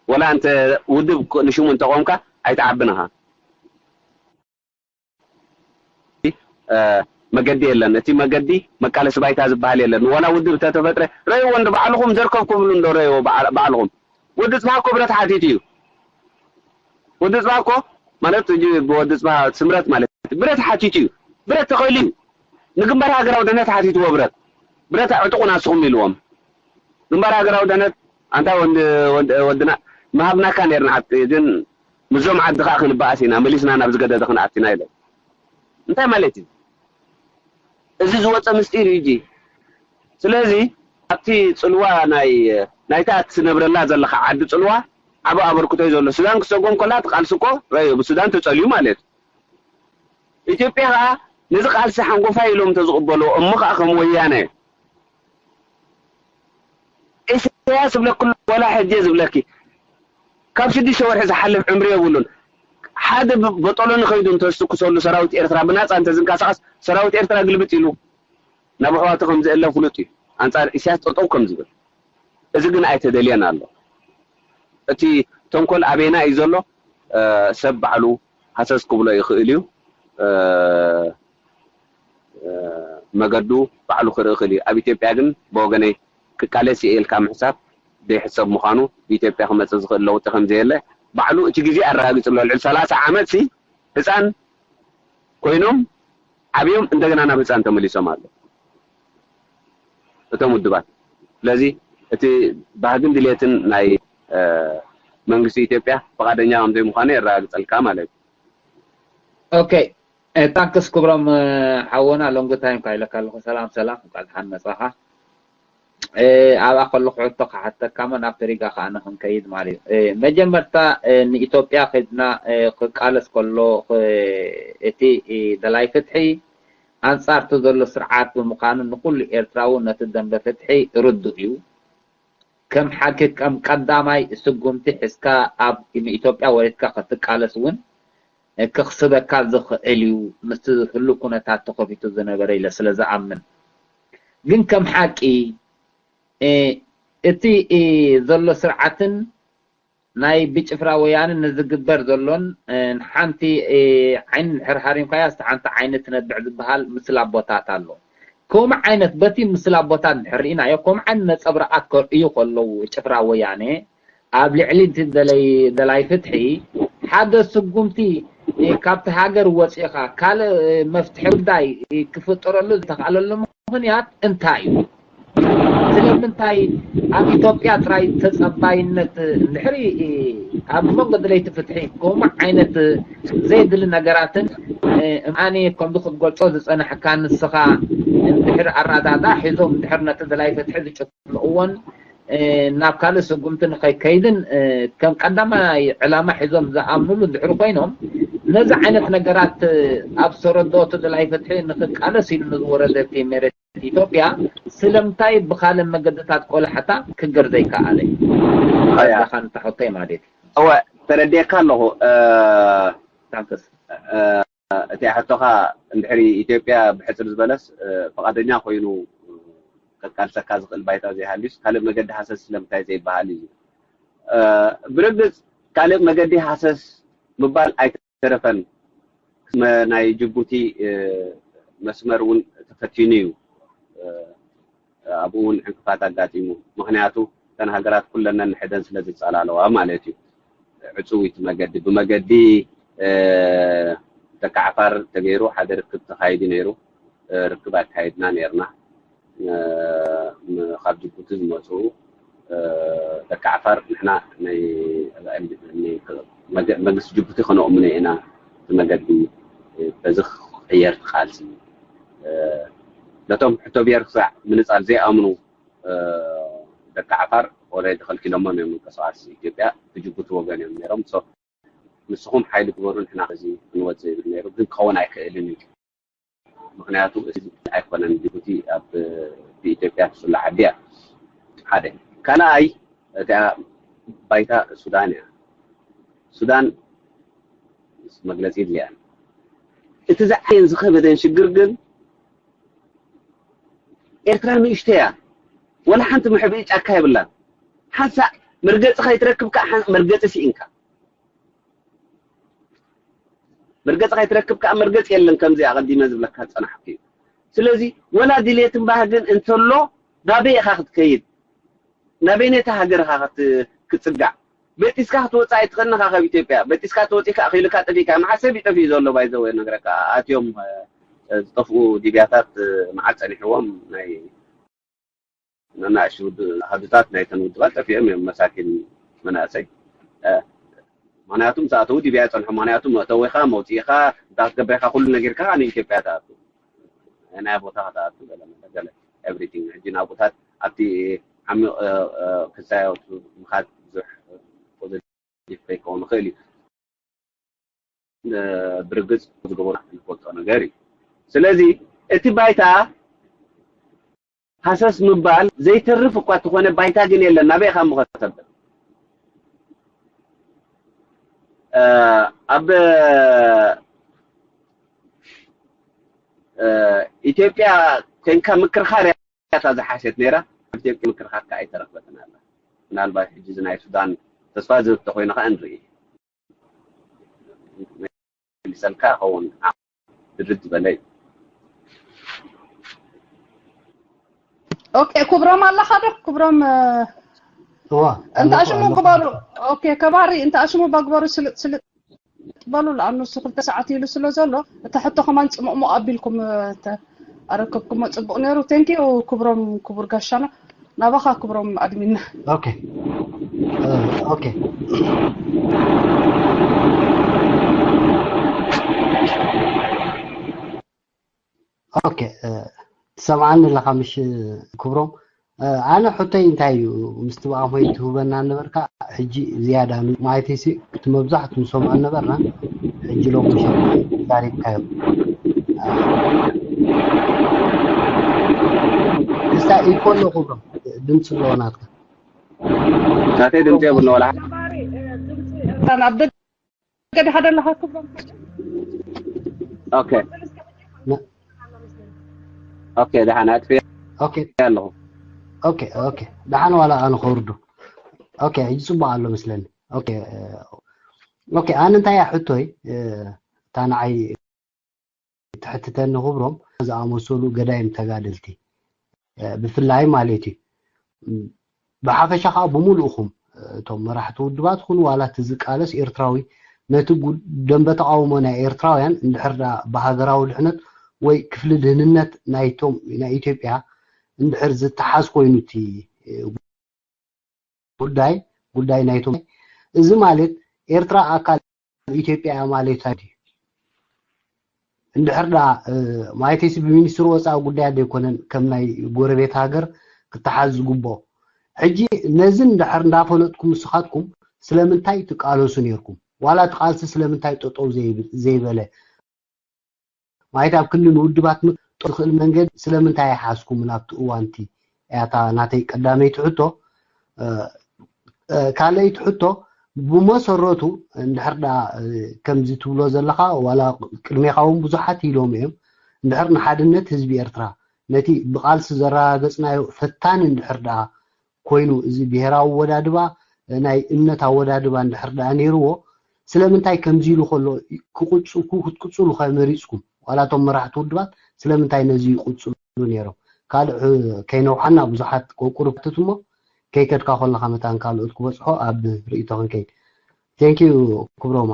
ወላ እንተ ውድብ ንሽሙ እንተቆምካ ኣይትዓብን ኢኻ። መገዲ የለን። እቲ መገዲ መቃለሲ ባይታ ዝበሃል የለን። ዋላ ውድብ ተተፈጥረ ረእይዎ እንዶ ባዕልኹም ዘርከብኩምሉ እንዶ ረእይዎ ባዕልኹም። ወዲ ፅባህ እኮ ብረት ሓቲቱ እዩ። ወዲ ፅባህ እኮ ማለት እዚ ብወዲ ፅባህ ስምረት ማለት እዩ። ብረት ሓቲቱ እዩ። ብረት ተኸኢሉ እዩ። ንግንባር ሃገራዊ ድሕነት ሓቲትዎ ብረት። ብረት ዕጥቑ ናስኹም ኢልዎም። ግንባር ሃገራዊ ድሕነት ኣንታ ወዲ ወድና ምሃብናካ ነርና ሓቂ ግን ምስዞም ዓዲ ከዓ ክንበኣስ ኢና መሊስና ናብ ዝገደደ ክንኣት ኢና ኢሎም። እንታይ ማለት እዩ? እዚ ዝወፀ ምስጢር እዩ እጂ። ስለዚ ኣብቲ ፅልዋ ናይ ናይታ እትነብረላ ዘለካ ዓዲ ፅልዋ ዓብ ኣበርክቶ እዩ ዘሎ። ሱዳን ክሰጎም ከላ እቲ ቃልሲ እኮ ረዮ ብሱዳን ተፀልዩ ማለት እዩ። ኢትዮጵያ ከዓ ነዚ ቃልሲ ሓንጎፋይ ኢሎም ተዝቕበልዎ እሞ ከዓ ከም ወያነ ኢሳያስ ዝብለክሉ ወላ ሕጂ ዝብለኪ ካብ ሽዱሽተ ወርሒ ዝሓልፍ ዕምሪ የብሉን። ሓደ በጦሎኒ ከይዱ እንተዝትኩሰሉ ሰራዊት ኤርትራ ብናፃ እንተዝንቀሳቐስ ሰራዊት ኤርትራ ግልብጥ ኢሉ ናብ ኣሕዋቱ ከም ዝእለ ፍሉጥ እዩ። ኣንፃር ኢሳያስ ጠጠው ከም ዝብል እዚ ግን ኣይተደልየን ኣሎ። እቲ ተንኮል ኣበየና እዩ ዘሎ ሰብ ባዕሉ ሃሰስ ክብሎ ይኽእል እዩ። መገዱ ባዕሉ ክርኢ ይኽእል እዩ። ኣብ ኢትዮጵያ ግን ብወገነይ ክቃለስ እየ ኢልካ ምሕሳብ ዘይሕሰብ ምዃኑ ብኢትዮጵያ ክመፅእ ዝኽእል ለውጢ ከምዘየለ ባዕሉ እቲ ግዜ ኣረጋጊፁ ኣሎ። ልዕሊ ሰላሳ ዓመት ሲ ህፃን ኮይኖም ዓብዮም እንደገና ናብ ህፃን ተመሊሶም ኣሎ እቶም ውድባት። ስለዚ እቲ ባህግን ድሌትን ናይ መንግስቲ ኢትዮጵያ ፍቓደኛ ከም ዘይምዃኑ የረጋግፀልካ ማለት እዩ። ኦኬ ታንክስ ክብሮም ሓወና long time ካ ኢለካ ኣለኹ። ሰላም ሰላም፣ እንኳዕ ደሓን መጻኻ። ኣብኣ ከለኹ ሕቶ ክሓተካ እሞ ናብቲ ሪጋ ከኣ ንኽንከይድ ማለት እዩ። መጀመርታ ንኢትዮጵያ ከድና ክቃለስ ከሎ እቲ ደላይ ፍትሒ ኣንጻር እቲ ዘሎ ስርዓት ብምዃኑ ንኹሉ ኤርትራዊ ነቲ ደንበ ፍትሒ ርዱእ እዩ። ከም ሓቂ ከም ቀዳማይ ስጉምቲ ሒዝካ ኣብ ኢትዮጵያ ወሪድካ ክትቃለስ እውን ክኽስበካ ዝኽእል እዩ፣ ምስቲ ህሉ ኩነታት ተኸፊቱ ዝነበረ ኢለ ስለ ዝኣምን። ግን ከም ሓቂ እቲ ዘሎ ስርዓትን ናይ ብጭፍራ ወያነ ንዝግበር ዘሎን ሓንቲ ዓይኒ ድሕር ሃሪምካያ ስቲ ሓንቲ ዓይኒ ትነብዕ ዝበሃል ምስላ ኣቦታት ኣሎ። ከምኡ ዓይነት በቲ ምስላ ኣቦታት ድሕር ርኢናዮ ከምኡ ዓይነት ነፀብራኣት ከርእዩ ከለዉ ጭፍራ ወያነ ኣብ ልዕሊ እቲ ደላይ ፍትሒ ሓደ ስጉምቲ ካብቲ ሃገር ወፂእኻ ካልእ መፍትሒ ጉዳይ ክፍጠረሉ ዝተኽኣለሉ ምኽንያት እንታይ እዩ? ስለምንታይ ኣብ ኢትዮጵያ ጥራይ ተጸባይነት እንድሕሪ ኣብ መንጎ ደለይቲ ፍትሒ ከምኡ ዓይነት ዘየድሊ ነገራትን ኣነ ከምዚ ክትገልጾ ዝጸናሕካ ንስኻ እንድሕር ኣረዳዳ ሒዞም እንድሕር ነቲ ደላይ ፍትሒ ዝጭፍልቕዎን ናብ ካልእ ስጉምቲ ንኸይከይድን ከም ቀዳማይ ዕላማ ሒዞም ዝኣምኑሉ እንድሕር ኮይኖም ነዚ ዓይነት ነገራት ኣብ ዝተረድኦ እቲ ደላይ ፍትሒ ንኽቃለስ ኢሉ ንዝወረደ እቲ ሜሬት ኢትዮጵያ ስለምንታይ ብኻልእ መገድታት ቆላሕታ ክገር ዘይከኣለ? ኣያ። እዛ ኻን ተሕቶይ ማለት እዩ። እወ፣ ተረዲኤካ ኣለኹ። እ፣ ታንክስ። እ፣ እቲ ሕቶኻ እንድሕሪ ኢትዮጵያ ብሕጽር ዝበለስ፣ እ፣ ፍቓደኛ ኮይኑ ከቃልሰካ ዝኽእል ባይታ ዘይሃልዩስ ካልእ መገዲ ሃሰስ ስለምንታይ ዘይበሃል እዩ። እ፣ ብርግጽ ካልእ መገዲ ሃሰስ ምባል ኣይተረፈን። መ-፣ ናይ ጅቡቲ፣ እ፣ መስመር እውን ተፈቲኑ እዩ። እ፣ ኣብኡ እውን ዕንቅፋት ኣጋጢሙ። ምኽንያቱ እተን ሃገራት ኩለን ነንሕደን ስለ ዝጸላለዋ ማለት እዩ። ዕጹው እዩ እቲ መገዲ። ብመገዲ፣ እ፣ ደቂ ዓፋር ተገይሩ ሓደ ርክብ ተኻይዱ ነይሩ። እ፣ ርክብ ኣካይድና ነይርና። እ፣ ም-፣ ካብ ጅቡቲ ዝመጹ፣ እ፣ ደቂ ዓፋር ንሕና ናይ፣ ናይ መገ-፣ መንግስቲ ጅቡቲ ከነእምኖ ኢና። እቲ መገዲ፣ እ፣ በዚ ክቕየር ትቃልሲ። እ፣ ነቶም ሕቶ ብሄር ክሳዕ ምንጻል ዘይኣምኑ፣ እ፣ ደቂ ዓፋር ኦልሬዲ ከልኪሎሞም እዮም ምንቅስቃስ ኢትዮጵያ ብጅቡቲ ወገን እዮም ነይሮም። ሶ ንስኹም ሓይሊ ግበሩ ንሕና ከዚ ክንወጽእ ይብል ነይሩ፣ ግን ክኸውን ኣይክእልን እዩ። ምኽንያቱ እዚ ኣይኮነን፣ ጅቡቲ ኣብ ብኢትዮጵያ ትስሎ ዓዲ እያ። ሓደ። ካልኣይ እቲኣ ባይታ ሱዳን እያ። ሱዳን መግለጺ የድልያን። እቲ ዝዓየን ዝኸበደን ሽግር ግን ኤርትራ ንእሽቶ እያ። ወላ ሓንቲ መሕብኢ ጫካ የብላን። ሓንሳእ መርገጺ ከይትረክብ ከዓ ሓን-፣ መርገጺ ስኢንካ። መርገጺ ከይትረክብ ከዓ መርገጺ የለን፣ ከምዚ ኣቐዲመ ዝብለካ ዝጸናሕኩ እዩ። ስለዚ ወላ ድሌትን ባህግን እንተሎ ናበይ ኢኻ ክትከይድ? ናበይ ነታ ሃገር ኢኻ ክት-፣ ክትጽጋዕ? በጢስካ ክትወጽእ ኣይትኽእልን ኢኻ ካብ ኢትዮጵያ። በጢስካ ተወጺእካ ኣኺሉካ ጠፊእካ። መዓስ ሰብ እዩ ጠፊኡ ዘሎ ባይ ዘ ወይ ነግረካ። ኣትዮም፣ እ፣ ዝጠፍኡ ሊብያታት፣ እ፣ መዓስ ጸኒሕዎም ናይ ንኣሽቱ ውድ-፣ ኣሃዱታት ናይተን ውድባት ጠፊኦም እዮም፣ መሳኪን መናእሰይ። እ፣ ምኽንያቱ ምስ ኣተዉ ሊብያ ይጸንሑ። ምኽንያቱ መእተዊኻ፣ መውጽኢኻ፣ እንታይ ክትገብር ኢኻ፣ ኩሉ ነጊርካ ንኢትዮጵያ ትኣቱ። ናይ ቦታ ክትኣቱ፣ ገለ መለ፣ ገለ፣ ኤቭሪቲንግ። ሕጂ ናብኡታት ኣብቲ ዓሚቕ፣ እ፣ እ፣ ክሳዮት ምኻድ ብዙሕ ፖዘቲቭ ከይከውን ይኽእል እዩ። እ፣ ብርግጽ ዝገበሩ ንፈልጦ ነገር እዩ። ስለዚ እቲ ባይታ ሃሰስ ምባል ዘይተርፍ እኳ ተኾነ፣ ባይታ ግን የለን። ናበይ ኢኻ እሞ ከተብል? እ፣ ኣብ፣ እ፣ ኢትዮጵያ ኮንካ ምክርኻር እያ እታ ዝሓሸት ነይራ። ኣብ ኢትዮጵያ ምክርኻር ከኣ ኣይተረኽበትን ኣላ። ምናልባት ሕጂ እዚ ናይ ሱዳን ተስፋ ዝህብ ተኾይኑ ከኣ ንርኢ። ይመልሰልካ ይኸውን። ድርት ዝበለ እዩ። ኦኬ፣ ክብሮም ኣለኻ ዶ? ክብሮም፣ እ፣ እዋ፣ እንተ ኣለኹ፣ ኣሽሙ ኣለኹ። ግበሩ። ኦኬ፣ ከባሪ እንተ ኣሽሙ በግበሩ ስልጥ ስልጥ በሉ፣ ለኣኑ እሱ ክልተ ሰዓት ኢሉ ስለ ዘሎ፣ እታ ሕቶ ከማን ጽሙቕሙቕ ኣቢልኩም፣ እ፣ ተ-፣ ኣረከብኩሞ ጽቡቕ ነይሩ። ቴንኪዩ ክብሮም፣ ክቡር ጋሻና። ናባኻ ክብሮም ኣድሚንና። ኦኬ። እ፣ ኦኬ። ኦኬ፣ እ፣ ትሰምዓኒ ኣለኻ ምሽ ክብሮም? እ፣ ኣነ ሕቶይ እንታይ እዩ፣ ምስቲ ብኣሞይ ትህበና ነበርካ፣ ሕጂ ዝያዳ ን-፣ ማለተይሲ፣ እቲ መብዛሕቱ ንሰምዖ ነበርና፣ ሕጂ ሎሚ ምሸት ዛሪብካዮ። እ፣ እስታ ኢኮ ኣሎ ክብሮም፣ ድምፂ ኣለዎ ናትካ። ናተይ ድምፂ የብሉ ወላ ሓደ። ኣብ ደገ ድኻ ደለኻ ክብሎም ኦኬ። ኦኬ፣ ደሓን ኣጥፊ ኦኬ ኣለኹ። ኦኬ ኦኬ ደሓን ዋላ ኣነ ከውርዱ። ኦኬ ሕጂ ጽቡቅ ኣሎ መስለኒ። ኦኬ ኦኬ ኣነ እንታይ እያ ሕቶይ? እታ ንዓይ ትሕትተኒ ክብሮም ዝኣመሰሉ ገዳይም ተጋደልቲ ብፍላይ ማለት እዩ። ብሓፈሻ ከዓ ብምሉእኹም እቶም መራሕቲ ውድባት ኩኑ ዋላ እቲ ዝቃለስ ኤርትራዊ ነቲ ጉ- ደንበ ተቃውሞ ናይ ኤርትራውያን እንድሕር ደኣ ብሃገራዊ ድሕነት ወይ ክፍሊ ድህንነት ናይቶም ናይ ኢትዮጵያ እንድሕር ዝተሓዝ ኮይኑ እቲ ጉዳይ ጉዳይ ናይቶም እዚ ማለት ኤርትራ ኣካል ኢትዮጵያ እያ ማለት እዩ። እንድሕር ደኣ ማለተይሲ ብሚኒስትሪ ወፃኢ ጉዳያት ዘይኮነን ከም ናይ ጎረቤት ሃገር ክተሓዝ ዝግብኦ። ሕጂ ነዚ እንድሕር እንዳፈለጥኩም ንስኻትኩም ስለምንታይ ትቃለሱ ነይርኩም? ዋላ እቲ ቃልሲ ስለምንታይ ጠጠው ዘይብል- ዘይበለ? ማለት ኣብ ክንዲ ንውድባት ምጥቃም ዝኽእል መንገዲ ስለምንታይ ኣይሓዝኩምን ኣብቲ እዋንቲ? እያ እታ ናተይ ቀዳመይቲ ሕቶ። ካልኣይቲ ሕቶ ብመሰረቱ እንድሕር ደኣ ከምዚ ትብሎ ዘለኻ ዋላ ቅድሜኻ እውን ብዙሓት ኢሎም እዮም እንድሕር ንሓድነት ህዝቢ ኤርትራ ነቲ ብቃልሲ ዘረጋገፅናዮ ፈታኒ እንድሕር ደኣ ኮይኑ እዚ ብሄራዊ ኣወዳድባ ናይ እምነት ኣወዳድባ እንድሕር ደኣ ነይርዎ ስለምንታይ ከምዚ ኢሉ ከሎ ክትቅፅሉ ከ መሪፅኩም ዋላ እቶም መራሕቲ ውድባት ስለምንታይ ነዚ ይቅፅሉ ነይሮም ካልእ ከይነውሓና ብዙሓት ቆቁርብትት እሞ ከይከድካ ከለካ መታን ካልኦት ክበፅሖ ኣብ ርእይቶ ክንከይድ ቴንኪዩ ክብሮማ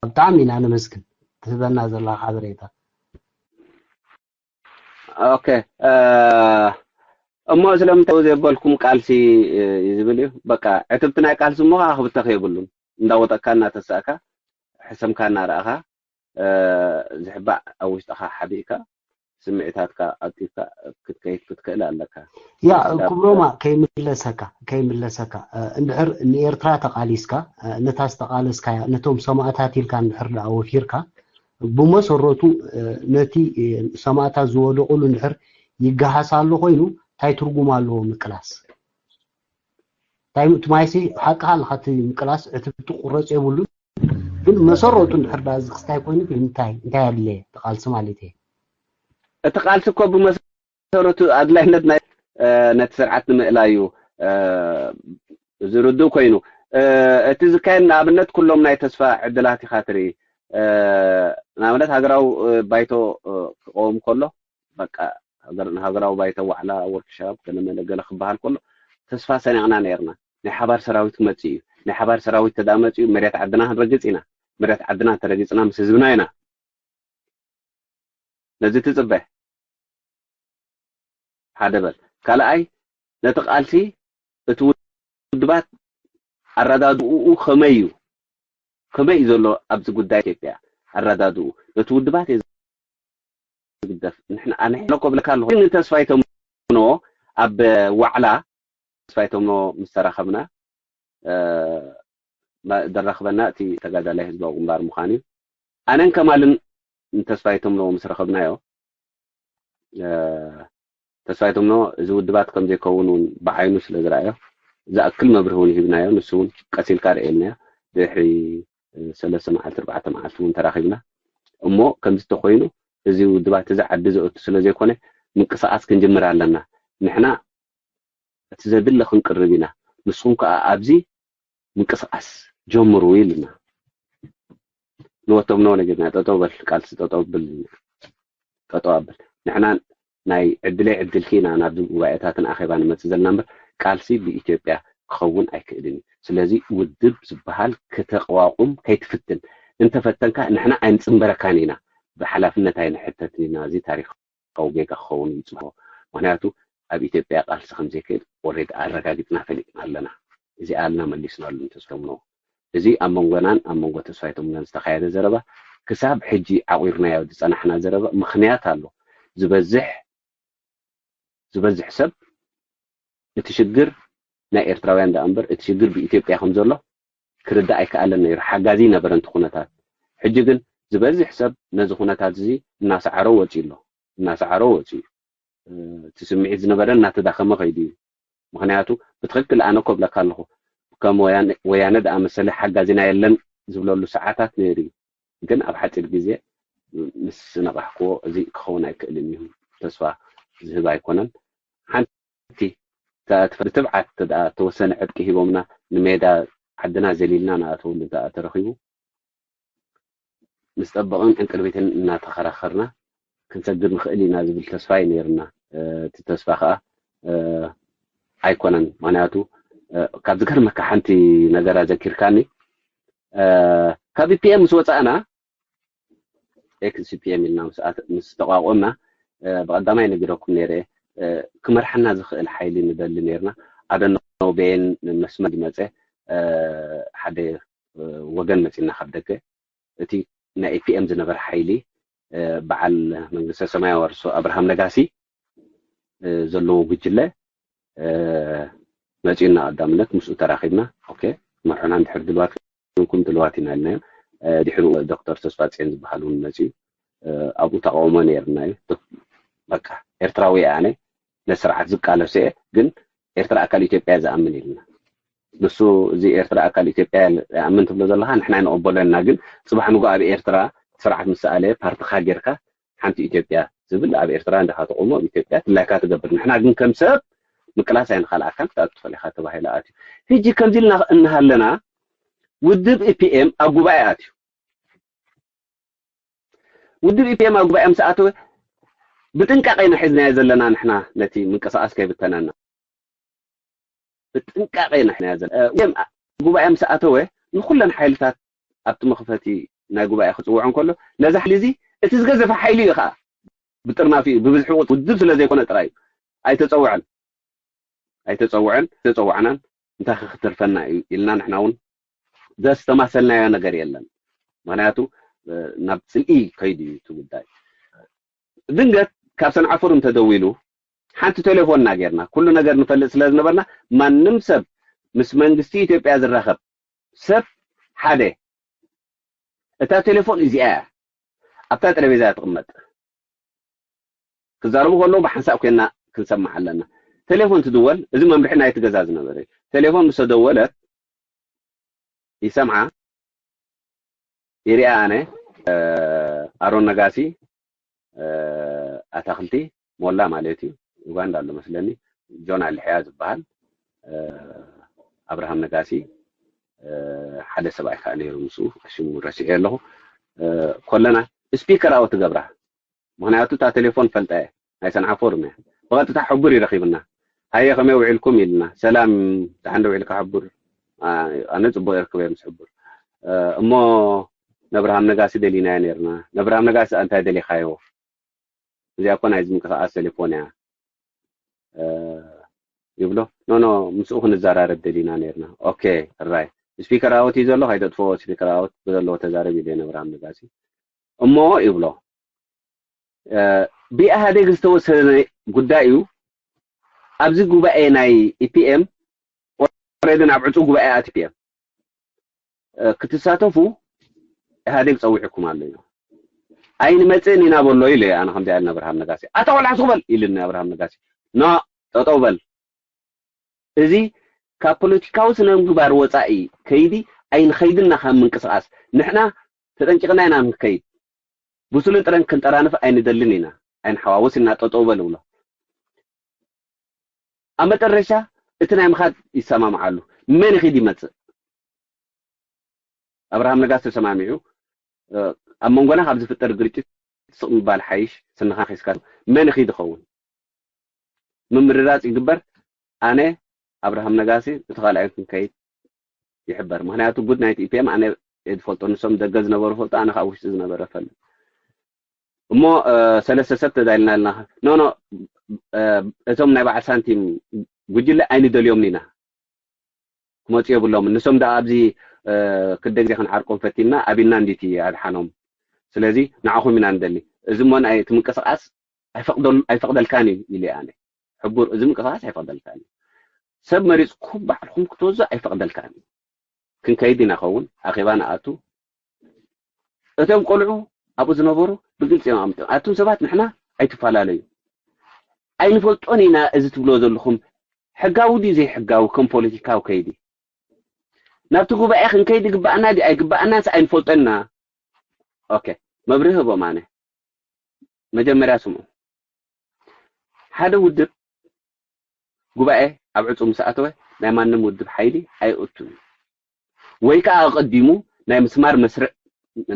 ብጣዕሚ ኢና ነመስግን ትህበና ዘለካ ሓበሬታ ኦኬ እሞ ስለምንታይ ዘይበልኩም ቃልሲ እዩ ዝብል እዩ በቃ ዕትብቲ ናይ ቃልሲ እሞ ከዓ ክብተኽ የብሉን እንዳወጠካ እናተሳእካ ሕሰምካ እናረኣኻ ዝሕባእ ኣብ ውሽጥኻ ሓቢእካ ስምዒታትካ ኣኪብካ ክትከይድ ክትክእል ኣለካ ያ ክብሮማ ከይምለሰካ ከይምለሰካ እንድሕር ንኤርትራ ተቃሊስካ ነታ ዝተቃለስካያ ነቶም ሰማእታት ኢልካ እንድሕር ደኣ ወፊርካ ብመሰረቱ ነቲ ሰማእታት ዝወደቁሉ እንድሕር ይገሃስ ኣሎ ኮይኑ እንታይ ትርጉም ኣለዎ ምቅላስ እንታይ ትማይሲ ሓቅኻ ኣለካ እቲ ምቅላስ ዕትብቲ ቁረፅ የብሉን ግን መሰረቱ እንድሕር ደኣ እዚ ክስታይ ኮይኑ ግን እንታይ እንታይ ኣድለየ ተቃልሲ ማለት እየ እቲ ቃልሲ እኮ ብመሰረቱ ኣድላይነት ናይ ነቲ ስርዓት ንምእላዩ ዝርድእ ኮይኑ እቲ ዝካየድ ንኣብነት ኩሎም ናይ ተስፋ ዕድላት ኢኻ ትርኢ ንኣብነት ሃገራዊ ባይቶ ክቀውም ከሎ በቃ ንሃገራዊ ባይቶ ዋዕላ ወርክሻፕ ገለመለ ገለ ክበሃል ከሎ ተስፋ ሰኒቕና ነርና ናይ ሓባር ሰራዊት ክመፅእ እዩ ናይ ሓባር ሰራዊት ተዳ መፅኡ መሬት ዓድና ክንረግፅ ኢና መሬት ዓድና ተረጊፅና ምስ ህዝብና ኢና ነዚ ትፅበ ሓደ በል ካልኣይ ነቲ ቃልሲ እቲ ውድባት ኣረዳድኡ ከመይ እዩ ከመይ እዩ ዘሎ ኣብዚ ጉዳይ ኢትዮጵያ ኣረዳድኡ ነቲ ውድባት እየ ዝግደፍ ንሕና ኣነ ኮ ብለካ ኣለኹ ንተስፋይቶም ኣብ ዋዕላ ተስፋይቶም ምስ ተራኸብና ዘራኽበና እቲ ተጋዳላይ ህዝባዊ ግንባር ምዃን እዩ ኣነን ከማልን ንተስፋይቶም ምስ ረኸብናዮ ተስፋይቶም እዚ ውድባት ከም ዘይከውን እውን ብዓይኑ ስለ ዝረኣዮ ዝኣክል መብርህ እውን ሂብናዮ ንሱ እውን ቀሲልካ ርእየልናዮ ድሕሪ ሰለስተ መዓልቲ ኣርባዕተ መዓልቲ እውን ተራኺብና እሞ ከምዚ ተኮይኑ እዚ ውድባት እዚ ዓዲ ዘእቱ ስለ ዘይኮነ ምንቅስቃስ ክንጅምር ኣለና ንሕና እቲ ዘድሊ ክንቅርብ ኢና ንስኹም ከዓ ኣብዚ ምንቅስቃስ ጀምሩ ኢልና ንወቶም ነው ነጊርና ጠጠው በል ቃልሲ ጠጠው ብል ጠጠው ኣብል ንሕና ናይ ዕድለይ ዕድልኪ ኢና ናብዚ ጉባኤታትን ኣኼባ ንመፅእ ዘለና እምበር ቃልሲ ብኢትዮጵያ ክኸውን ኣይክእልን እዩ ስለዚ ውድብ ዝበሃል ከተቋቁም ከይትፍትን እንተፈተንካ ንሕና ኣይንፅንበረካን ኢና ብሓላፍነት ኣይንሕተትን ኢና እዚ ታሪካዊ ጌጋ ክኸውን ይፅንሆ ምክንያቱ ኣብ ኢትዮጵያ ቃልሲ ከምዘይክእል ኦሬድ ኣረጋጊፅና ፈሊጥና ኣለና እዚኣ ኣልና መሊስናሉ እንተዝከምኖ እዚ ኣብ መንጎናን ኣብ መንጎ ተስፋይቶምናን ዝተኻየደ ዘረባ ክሳብ ሕጂ ዓቑርናዮ ዝፀናሕና ዘረባ ምኽንያት ኣሎ ዝበዝሕ ዝበዝሕ ሰብ እቲ ሽግር ናይ ኤርትራውያን ደኣ እምበር እቲ ሽግር ብኢትዮጵያ ከም ዘሎ ክርዳእ ኣይከኣለን ነይሩ ሓጋዚ ነበረንቲ ኩነታት ሕጂ ግን ዝበዝሕ ሰብ ነዚ ኩነታት እዚ እናሰዓሮ ወፂኡ ኣሎ እናሰዓሮ ወፂኡ እቲ ስምዒት ዝነበረ እናተዳኸመ ከይዱ እዩ ምኽንያቱ ብትኽክል ኣነ እኮ እብለካ ኣለኹ፣ ከም ወያነ ዝኣመሰለ ሓጋዚና የለን ዝብለሉ ሰዓታት ነይሩ እዩ። ግን ኣብ ሓፂር ግዜ ምስ ነቓሕክዎ እዚ ክኸውን ኣይክእልን እዩ። ተስፋ ዝህብ ኣይኮነን። ሓንቲ ብትብዓት ተወሰነ ዕጥቂ ሂቦምና ንሜዳ ዓድና ዘሊልና ንኣተወሉ ተረኺቡ ምስ ጠበቕን ዕንቅርቢትን እናተኸራኸርና ክንሰግር ንኽእል ኢና ዝብል ተስፋ እዩ ነይርና። እቲ ተስፋ ከዓ ኣይኮነን። ምክንያቱ ካብ ዝገርመካ ሓንቲ ነገር ኣዘኪርካኒ። ካብ ፒኤም ምስ ወፃእና ኤክስ ፒኤም ኢልና ምስ ተቋቆምና ብቀዳማይ ነጊረኩም ነይረ። ክመርሓና ዝኽእል ሓይሊ ንደሊ ነይርና። ኣደኖ ቤን መስመር ዝመፀ ሓደ ወገን መፂና ካብ ደገ እቲ ናይ ኢፒኤም ዝነበረ ሓይሊ በዓል መንግስተ ሰማይ ኣዋርሶ ኣብርሃም ነጋሲ ዘለዎ ጉጅለ መፂኡና ቀዳምነት ምስኡ ተራኺብና። ኦኬ፣ መርሑና እንድሕር ድልዋት ኮንኩም ድልዋት ኢና ኢልናዮ። ድሕሩ ዶክተር ተስፋፅዮን ዝበሃል እውን መፂኡ ኣብኡ ተቃውሞ ነይርና እዩ። በቃ ኤርትራዊ እየ ኣነ፣ ነስርዓት ዝቃለስ እየ፣ ግን ኤርትራ ኣካል ኢትዮጵያ ዝኣምን ኢልና። ንሱ እዚ ኤርትራ ኣካል ኢትዮጵያ ይኣምን ትብሎ ዘለኻ ንሕና ንቕበሎ ኢና፣ ግን ፅባሕ ንጎ ኣብ ኤርትራ ስርዓት ምስ ሰኣለ ፓርትኻ ጌርካ ሓንቲ ኢትዮጵያ ዝብል ኣብ ኤርትራ እንዲኻ ትቆሞ ኣብ ኢትዮጵያ ትላይካ ትገብር። ንሕና ግን ከም ሰብ ምቅላስ ኣይንኻልኣካን ክትኣቱ ትኽእል ኢኻ ተባሂሉ ኣትዩ። ሕጂ ከምዚ ኢልና እናሃለና ውድብ ኢፒኤም ኣብ ጉባኤ ኣትዩ። ውድብ ኢፒኤም ኣብ ጉባኤ ምስ ኣተወ ብጥንቃቄ ኢና ሒዝናዮ ዘለና ንሕና ነቲ ምንቅስቃስ ከይብተነና ብጥንቃቄ ኢና ሒዝናዮ ዘለና። ጉባኤ ምስ ኣተወ ንኩለን ሓይልታት ኣብቲ መኽፈቲ ናይ ጉባኤ ክፅውዖ እንከሎ ነዚ ሓይሊ እዚ እቲ ዝገዘፈ ሓይሊ እዩ ከዓ ብጥርናፊ እዩ ብብዝሒ ውድብ ስለ ዘይኮነ ጥራይ እዩ ኣይተፀውዐን ኣይተፀውዐን ተፀዋዕናን እንታይ ክትርፈና እዩ ኢልና ንሕና እውን ዘስተማሰልናዮ ነገር የለን። ምክንያቱ ናብ ፅልኢ ከይዱ እዩ እቲ ጉዳይ። ድንገት ካብ ሰንዓፈር እንተደዊሉ ሓንቲ ቴሌፎን እና ጌርና ኩሉ ነገር ንፈልጥ ስለ ዝነበርና ማንም ሰብ ምስ መንግስቲ ኢትዮጵያ ዝራኸብ ሰብ ሓደ እታ ቴሌፎን እዚኣ እያ ኣብታ ጠረቤዛ ትቕመጥ። ክዛረቡ ከለዉ ብሓንሳእ ኮይና ክንሰማዕ ኣለና። ቴሌፎን ትድወል፣ እዚ መምርሒ ናይቲ ገዛ ዝነበረ እዩ። ቴሌፎን ምስ ተደወለት ይሰምዓ ይሪኣ ኣነ ኣሮን ነጋሲ ኣታክልቲ ሞላ ማለት እዩ ኡጋንዳ ኣሎ መስለኒ ጆን ኣልሕያ ዝበሃል ኣብርሃም ነጋሲ ሓደ ሰብኣይ ከዓ ነይሩ ምስኡ ሽሙ ረሲዐ ኣለኹ ኮለና ስፒከር ኣወት ትገብራ ምክንያቱ እታ ቴሌፎን ፈልጣ እየ ናይ ሰንዓ ፎርም እያ ብቐጥታ ሕቡር ይረኺብና ሃየ ከመይ ውዒልኩም ኢልና ሰላም ደሓን ዶ ውዒልካ ሕቡር ኣነ ፅቡቅ ይርክበ ምስ ሕቡር እሞ ነብርሃም ነጋሲ ደሊናዮ ነርና ነብርሃም ነጋሲ እንታይ ደሊኻዮ እዚኣ እኮ ናይዚ ምንቅስቃስ ቴሌፎን እያ ይብሎ ኖ ኖ ምስኡ ክንዘራረብ ደሊና ነርና ኦኬ ራይ ስፒከር ኣወት እዩ ዘሎ ከይተጥፍኦ ስፒከር ኣወት ብዘለዎ ተዛረብ ኢለ ነብርሃም ነጋሲ እሞ ይብሎ ብኢህኣዴግ ዝተወሰነ ጉዳይ እዩ ኣብዚ ጉባኤ ናይ ኢፒኤም ኦረዲ ናብ ዕፁ ጉባኤ ኣትዩ ክትሳተፉ ኢህኣዴግ ፀዊዕኩም ኣሎ እዩ ኣይንመፅእን ኢና በሎ ኢለ ኣነ ከምዚ ኣልና ኣብርሃም ነጋሲ ኣታ ቆልዓ ስቕ በል ኢልኒ ኣብርሃም ነጋሲ ኖ ጠጠው በል እዚ ካብ ፖለቲካዊ ስነ ምግባር ወፃኢ ከይዲ ኣይንኸይድና ካብ ምንቅስቃስ ንሕና ተጠንቂቕና ኢና ንከይድ ብሱልን ጥረን ክንጠራንፍ ኣይንደልን ኢና ኣይንሓዋውስ ኢና ጠጠው በል ብሎ ኣብ መጠረሻ እቲ ናይ ምኻድ ይሰማምዓሉ መን ይኺድ ይመፅእ ኣብርሃም ነጋስ ተሰማሚዑ ኣብ መንጎና ካብ ዝፍጠር ግርጭት ስቕ ምባል ሓይሽ ስንኻ ሒዝካ መን ይኺድ ይኸውን ምምርራፅ ይግበር ኣነ ኣብርሃም ነጋሲ እቲ ካልኣይ ክንከይድ ይሕበር ምክንያቱ ጉድ ናይቲ ኢፒኤም ኣነ ዝፈልጦ ንሶም ደገ ዝነበሩ ፈልጦ ኣነ ካብ ውሽጢ ዝነበረ ፈልጥ እሞ ሰለስተ ሰብ ተዳልና ኣለና ኖ ኖ እቶም ናይ በዓል ሳንቲም ጉጅለ ኣይንደልዮም ኢና ክመፁ የብሎም ንሶም ዳ ኣብዚ ክደ ግዜ ክንዓርቆም ፈቲና ኣቢና እንዲቲ ኣድሓኖም ስለዚ ንዓኹም ኢና ንደሊ እዚ እሞ ናይ እቲ ምንቅስቃስ ኣይፈቅደልካን እዩ ኢለ ኣነ ሕቡር እዚ ምንቅስቃስ ኣይፈቅደልካን እዩ ሰብ መሪፅኩም ባዕልኩም ክትወዙ ኣይፈቅደልካን እዩ ክንከይድ ኢና ኸውን ኣኼባ ንኣቱ እቶም ቆልዑ ኣብኡ ዝነበሩ ብግልፂ እዮም ኣምፅኦም ኣቱም ሰባት ንሕና ኣይትፈላለዩ ኣይንፈልጦን ኢና እዚ ትብልዎ ዘለኹም ሕጋዊ ድዩ ዘይሕጋዊ ከም ፖለቲካዊ ከይዲ ናብቲ ጉባኤ ክንከይድ ይግባኣና ድዩ ኣይግባኣናስ ኣይንፈልጦና። ኦኬ፣ መብርሂ ህቦም ኣነ መጀመርያ ስምዑ። ሓደ ውድብ ጉባኤ ኣብ ዕፁ ምስ ኣተወ ናይ ማንም ውድብ ሓይሊ ኣይእቱን እዩ። ወይ ከዓ ኣቐዲሙ ናይ ምስማር መስርዕ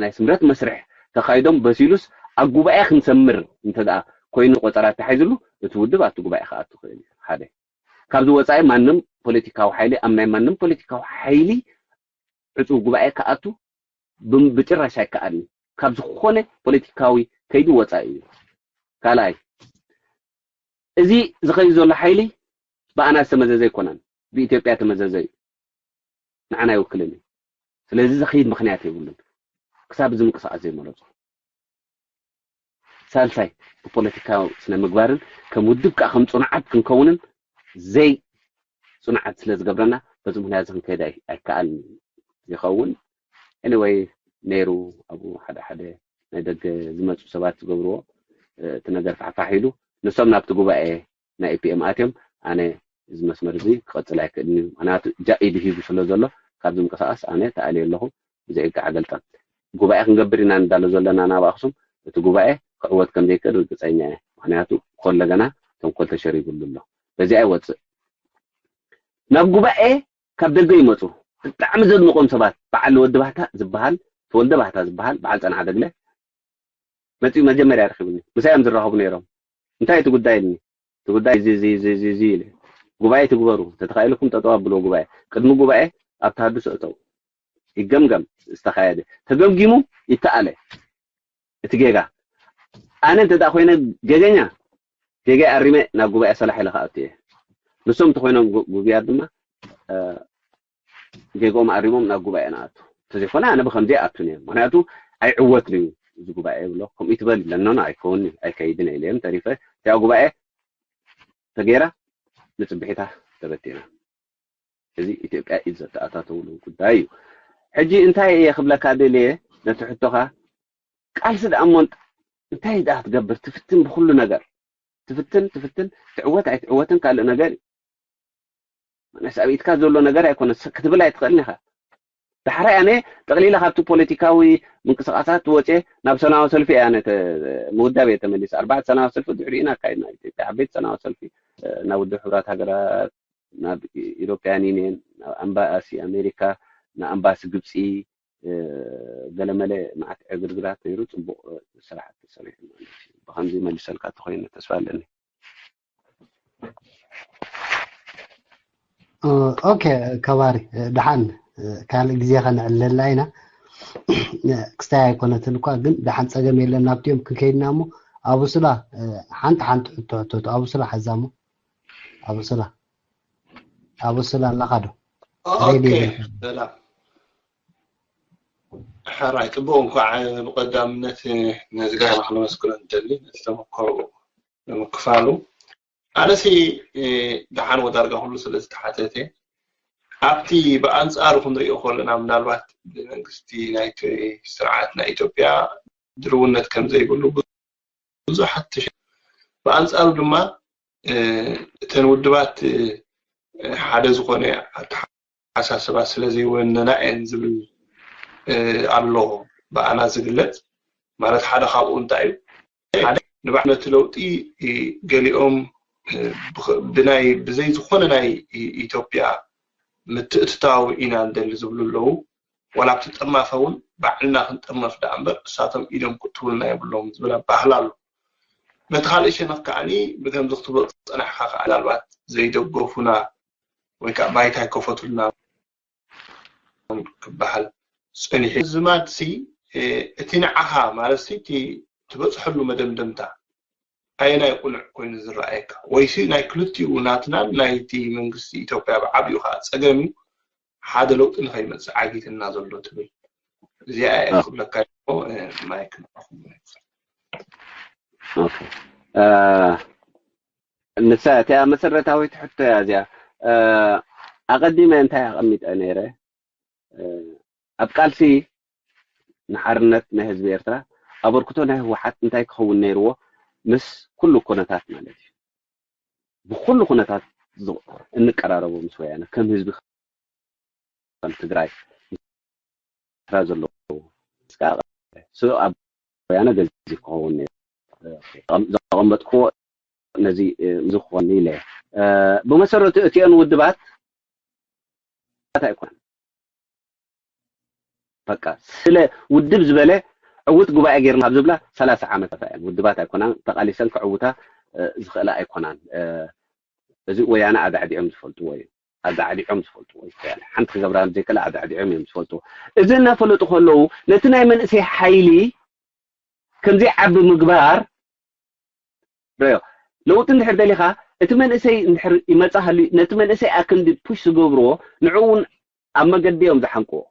ናይ ስምረት መስርሕ ተኻይዶም በሲሉስ ኣብ ጉባኤ ክንሰምር እንተ ደኣ ኮይኑ ቆፀራ ተሓይዝሉ እቲ ውድብ ኣብቲ ጉባኤ ክኣቱ ክእል እዩ። ሓደ ካብዚ ወፃኢ ማንም ፖለቲካዊ ሓይሊ ኣብ ናይ ማንም ፖለቲካዊ ሓይሊ ዕፁ ጉባኤ ክኣቱ ብም- ብጭራሽ ኣይከኣልን። ካብ ዝኾነ ፖለቲካዊ ከይዲ ወፃኢ እዩ። ካልኣይ እዚ ዝኸይድ ዘሎ ሓይሊ ብኣና ዝተመዘዘ ኣይኮነን፣ ብኢትዮጵያ ተመዘዘ እዩ። ንዓና ኣይውክልን እዩ። ስለዚ ዝኸይድ ምኽንያት የብሉን ክሳብ እዚ ምንቅስቃስ ዘይመረፁ። ሳልሳይ ብፖለቲካዊ ስነ ምግባርን ከም ውድብ ከዓ ከም ፅኑዓት ክንከውንን ዘይ ፅኑዓት ስለ ዝገብረና በዚ ምክንያት እዚ ክንከይድ ኣይ- ኣይከኣልን ይኸውን። ኤኒወይ ነይሩ ኣብኡ ሓደ ሓደ ናይ ደገ ዝመፁ ሰባት ዝገብርዎ እቲ ነገር ፋሕፋሕ ኢሉ ንሶም ናብቲ ጉባኤ ናይ ኢፒኤም ኣትዮም ኣነ እዚ መስመር እዚ ክቐፅል ኣይክእልን እዩ ምክንያቱ ጃኢድ ሂቡ ስለ ዘሎ ካብዚ ምንቅስቃስ ኣነ ተኣልየ ኣለኹ። ብዘይ ጋዕ ገልጠም ጉባኤ ክንገብር ኢና ንዳሎ ዘለና ናብ ኣክሱም እቲ ጉባኤ ክዕወት ከም ዘይክእል ርግፀኛ እየ። ምክንያቱ ኮለገና ተንኮል ተሸሪብሉ ኣሎ። በዚኣ ይወፅእ ናብ ጉባኤ ካብ ደገ ይመፁ ብጣዕሚ ዘድንቆም ሰባት በዓል ወዲ ባህታ ዝበሃል ተወልደ ባህታ ዝበሃል በዓል ፀንዓ ደግለ መፂኡ መጀመርያ ረኪቡኒ ምሳይ እዮም ዝራኸቡ ነይሮም እንታይ እቲ ጉዳይ ኢልኒ እቲ ጉዳይ እዚ እዚ እዚ እዚ እዚ ኢለ ጉባኤ ትግበሩ ተተኻኢልኩም ጠጠው ኣብልዎ ጉባኤ ቅድሚ ጉባኤ ኣብ ተሃድሶ እተው ይገምገም ዝተኻየደ ተገምጊሙ ይተኣለ እቲ ጌጋ ኣነ እንተ ኮይነ ጌገኛ ጌጋ ኣሪመ ናብ ጉባኤ ሰላሕ ኢለ ክኣቱ እየ ንሶም እንተኮይኖም ጉብያት ድማ ጌግኦም ኣሪሞም ናብ ጉባኤ ንኣቱ እንተዘይኮነ ኣነ ብከምዚ ይኣቱን እየ ምክንያቱ ኣይዕወትን እዩ እዚ ጉባኤ ይብሎ ከምኡ ትበል ለኖን ኣይከውን ኣይከይድን ኢለ እዮም ተሪፈ እቲኣ ጉባኤ ተገይራ ንፅብሒታ ተበቲና እዚ ኢትዮጵያ ኢድ ዘተኣታተውሉ ጉዳይ እዩ ሕጂ እንታይ እየ ክብለካ ደልየ ነቲ ሕቶኻ ቃልሲ ደኣ እሞ እንታይ ደኣ ክትገብር ትፍትን ብኩሉ ነገር ትፍትን ትፍትን ትዕወት ኣይትዕወትን ካልእ ነገር እዩ መነስ ኣብ ኢድካ ዘሎ ነገር ኣይኮነ ክትብል ኣይትኽእልን ኢኻ ዳሕራይ ኣነ ጠቕሊላ ካብቲ ፖለቲካዊ ምንቅስቃሳት ወፅየ ናብ ሰላማዊ ሰልፊ እየ ኣነ ምውዳብ እየ ተመሊሰ ኣርባዕተ ሰላማዊ ሰልፊ ድሕሪኡ ኣካይድና ኢትዮጵያ ዓበይቲ ሰላማዊ ሰልፊ ናብ ውድብ ሕብራት ሃገራት ናብ ኢሮፒያን ዩኒየን ናብ ኣምባሲ ኣሜሪካ ንኣምባሲ ግብፂ ገለመለ መዓት ዕግርግራት ነይሩ ፅቡቅ ስራሕ ተሰሪሑ ማለት እዩ ብከምዚ መልሰልካ ተኮይነ ተስፋ ኣለኒ ኦኬ ከባሪ ደሓን ካልእ ግዜ ከነዕልለላ ኢና ክስታይ ኣይኮነትን እኳ ግን ደሓን ፀገም የለን ናብቲኦም ክንከይድና እሞ ኣቡስላ ሓንቲ ሓንቲ ሕቶ ሕቶቱ ኣቡስላ ሓዛሞ ኣቡስላ ኣቡስላ ኣለካ ዶ ኦኬ ሰላም ሕራይ ፅቡቅ እንኳዕ ብቀዳምነት ነዚ ጋር ክነመስግኖ ንደሊ ነቲ ተመከሩ ንምክፋሉ ኣነሲ ደሓን ወዳርጋ ኩሉ ስለ ዝተሓተተ ኣብቲ ብኣንፃሩ ክንሪኦ ከለና ምናልባት ብመንግስቲ ናይቲ ስርዓት ናይ ኢትዮጵያ ድርውነት ከም ዘይብሉ ብዙሓት ተሸ ብኣንፃሩ ድማ እተን ውድባት ሓደ ዝኾነ ኣተሓሳስባ ስለ ዘይወነና እየን ዝብል ኣሎ ብኣና ዝግለፅ ማለት ሓደ ካብኡ እንታይ እዩ ሓደ ንባዕ ነቲ ለውጢ ገሊኦም ብናይ ብዘይ ዝኾነ ናይ ኢትዮጵያ ምትእትታው ኢና ንደሊ ዝብሉ ኣለዉ ዋላ ኣብቲ ጥርናፈ እውን ባዕልና ክንጥርነፍ ደኣ እምበር እሳቶም ኢዶም ክትብሉና የብሎም ዝብል ኣባህላ ኣሎ በቲ ካልእ ሸነኽ ከዓኒ ብከምዚ ክትብሎ ዝፀናሕካ ከዓ ምናልባት ዘይደገፉና ወይ ከዓ ባይታ ይከፈቱልና ክበሃል ፀኒሑ ዝማድ ሲ እቲ ንዓኻ ማለት ሲ እቲ ትበፅሐሉ መደምደምታ ኣየናይ ቁኑዕ ኮይኑ ዝረኣየካ ወይሲ ናይ ክልቲኡ ናትናን ናይቲ መንግስቲ ኢትዮጵያ ብዓብኡ ከዓ ፀገም እዩ ሓደ ለውጢ ንኸይመፅእ ዓጊትና ዘሎ ትብል እዚኣ እየ ክብለካ ማይክ ንሳ እቲኣ መሰረታዊት ሕቶ እያ እዚኣ ኣቐዲመ እንታይ ኣቐሚጠ ነይረ ኣብ ቃልሲ ንሓርነት ናይ ህዝቢ ኤርትራ ኣበርክቶ ናይ ህወሓት እንታይ ክኸውን ነይርዎ ምስ ኩሉ ኩነታት ማለት እዩ ብኩሉ ኩነታት ዝ- እንቀራረቦ ምስ ወያነ ከም ህዝቢ ከም ትግራይ ኤርትራ ዘለዎ ስጋ ሶ ኣብ ወያነ ገዚፍ ክኸውን ነይሩ። ዘቐም- ዘቐመጥክዎ ነዚ እ፣ ዝኸውን ኢለ እ፣ ብመሰረቱ እቲኦን ውድባት ኣይኮነን። በቃ ስለ ውድብ ዝበለ ዕውት ጉባኤ ጌርና ኣብ ዝብላ ሰላሳ ዓመታት እየን። ውድባት ኣይኮናን፣ ተቓሊሰን ክዕውታ እ፣ ዝኽእላ ኣይኮናን። እ፣ እዚ ወያነ ኣዳዕዲዖም ዝፈልጥዎ እዩ። ኣዳዕዲዖም ዝፈልጥዎ እዩ። ወያነ ሓንቲ ክገብራ ዘይክእላ ኣዳዕዲዖም እዮም ዝፈልጥዎ። እዚ እናፈለጡ ከለዉ ነቲ ናይ መንእሰይ ሓይሊ ከምዚ ዓቢ ምግባር ረዮ ለውጢ እንድሕር ደሊኻ እቲ መንእሰይ እንድሕር ይመጻ ሃልዩ ነቲ መንእሰይ ኣክንዲ ፑሽ ዝገብርዎ ንዕኡ እውን ኣብ መገዲ እዮም ዝሓንቅዎ።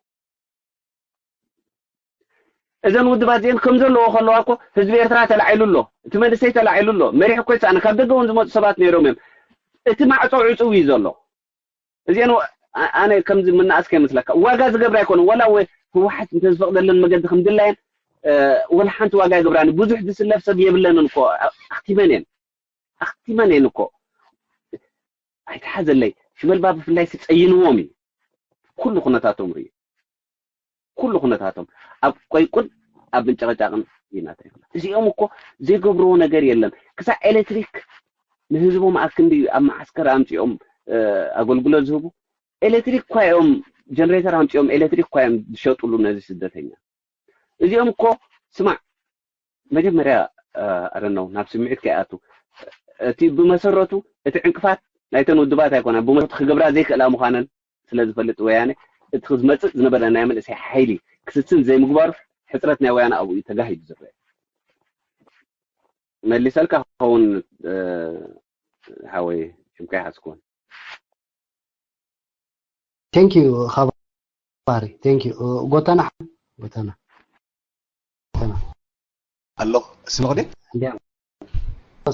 እዘን ውድባት እዚአን ከም ዘለዎ ከለዋ እኮ ህዝቢ ኤርትራ ተላዒሉ ኣሎ፣ እቲ መንእሰይ ተላዒሉ ኣሎ፣ መሪሕ እኮ ይሰኣነ። ካብ ደገ እውን ዝመፁ ሰባት ነይሮም እዮም። እቲ ማዕፆ ዕፁው እዩ ዘሎ። እዚአን ወ- ኣ- ኣነ ከምዚ ምናኣስ ከይመስለካ ዋጋ ዝገብራ ኣይኮነ ወላ ወ- ህወሓት እንተዝፈቅደለን መገዲ ከምድላየን እ፣ ወላ ሓንቲ ዋጋ ይገብራኒ። ብዙሕ ዝስለፍ ሰብ የብለንን እኮ። ኣኽቲመን እየን ኣኽቲመን እየን እኮ። ኣይተሓዘለይ ሽመልባ ብፍላይ ሲፀይንዎም እዩ። ኩሉ ኩነታቶም ርእዩ ኩሉ ኩነታቶም ኣብ ቆይቁን ኣብ ምጨቐጫቕን ይናታ ይኽእላ። እዚኦም እኮ ዘይገብርዎ ነገር የለን። ክሳዕ ኤሌክትሪክ ንህዝቦም ኣክንዲ ኣብ መዓስከር ኣምፂኦም ኣገልግሎት ዝህቡ ኤሌክትሪክ እኳ እዮም ጀነሬተር ኣምፂኦም ኤሌክትሪክ እኳ እዮም ዝሸጥሉ ነዚ ስደተኛ። እዚኦም እኮ ስማዕ መጀመርያ ኣረነው ናብ ስምዒት ከይኣቱ እቲ ብመሰረቱ እቲ ዕንቅፋት ናይተን ውድባት ኣይኮና ብመሰረቱ ክገብራ ዘይክእላ ምዃነን ስለ ዝፈልጥ ወያነ እቲ ክዝመፅእ ዝነበረ ናይ መንእሰይ ሓይሊ ክስስን ዘይምግባሩ ሕፅረት ናይ ወያነ ኣብኡ እዩ ተጋሂዱ ዝረአ። መሊሰልካ ክኸውን ሓወይ ሽምካ ይሓዝኩን። Thank you ኻባሪ thank you ጎተና ጎተና ኣሎ ስምዕኒ እንዲያ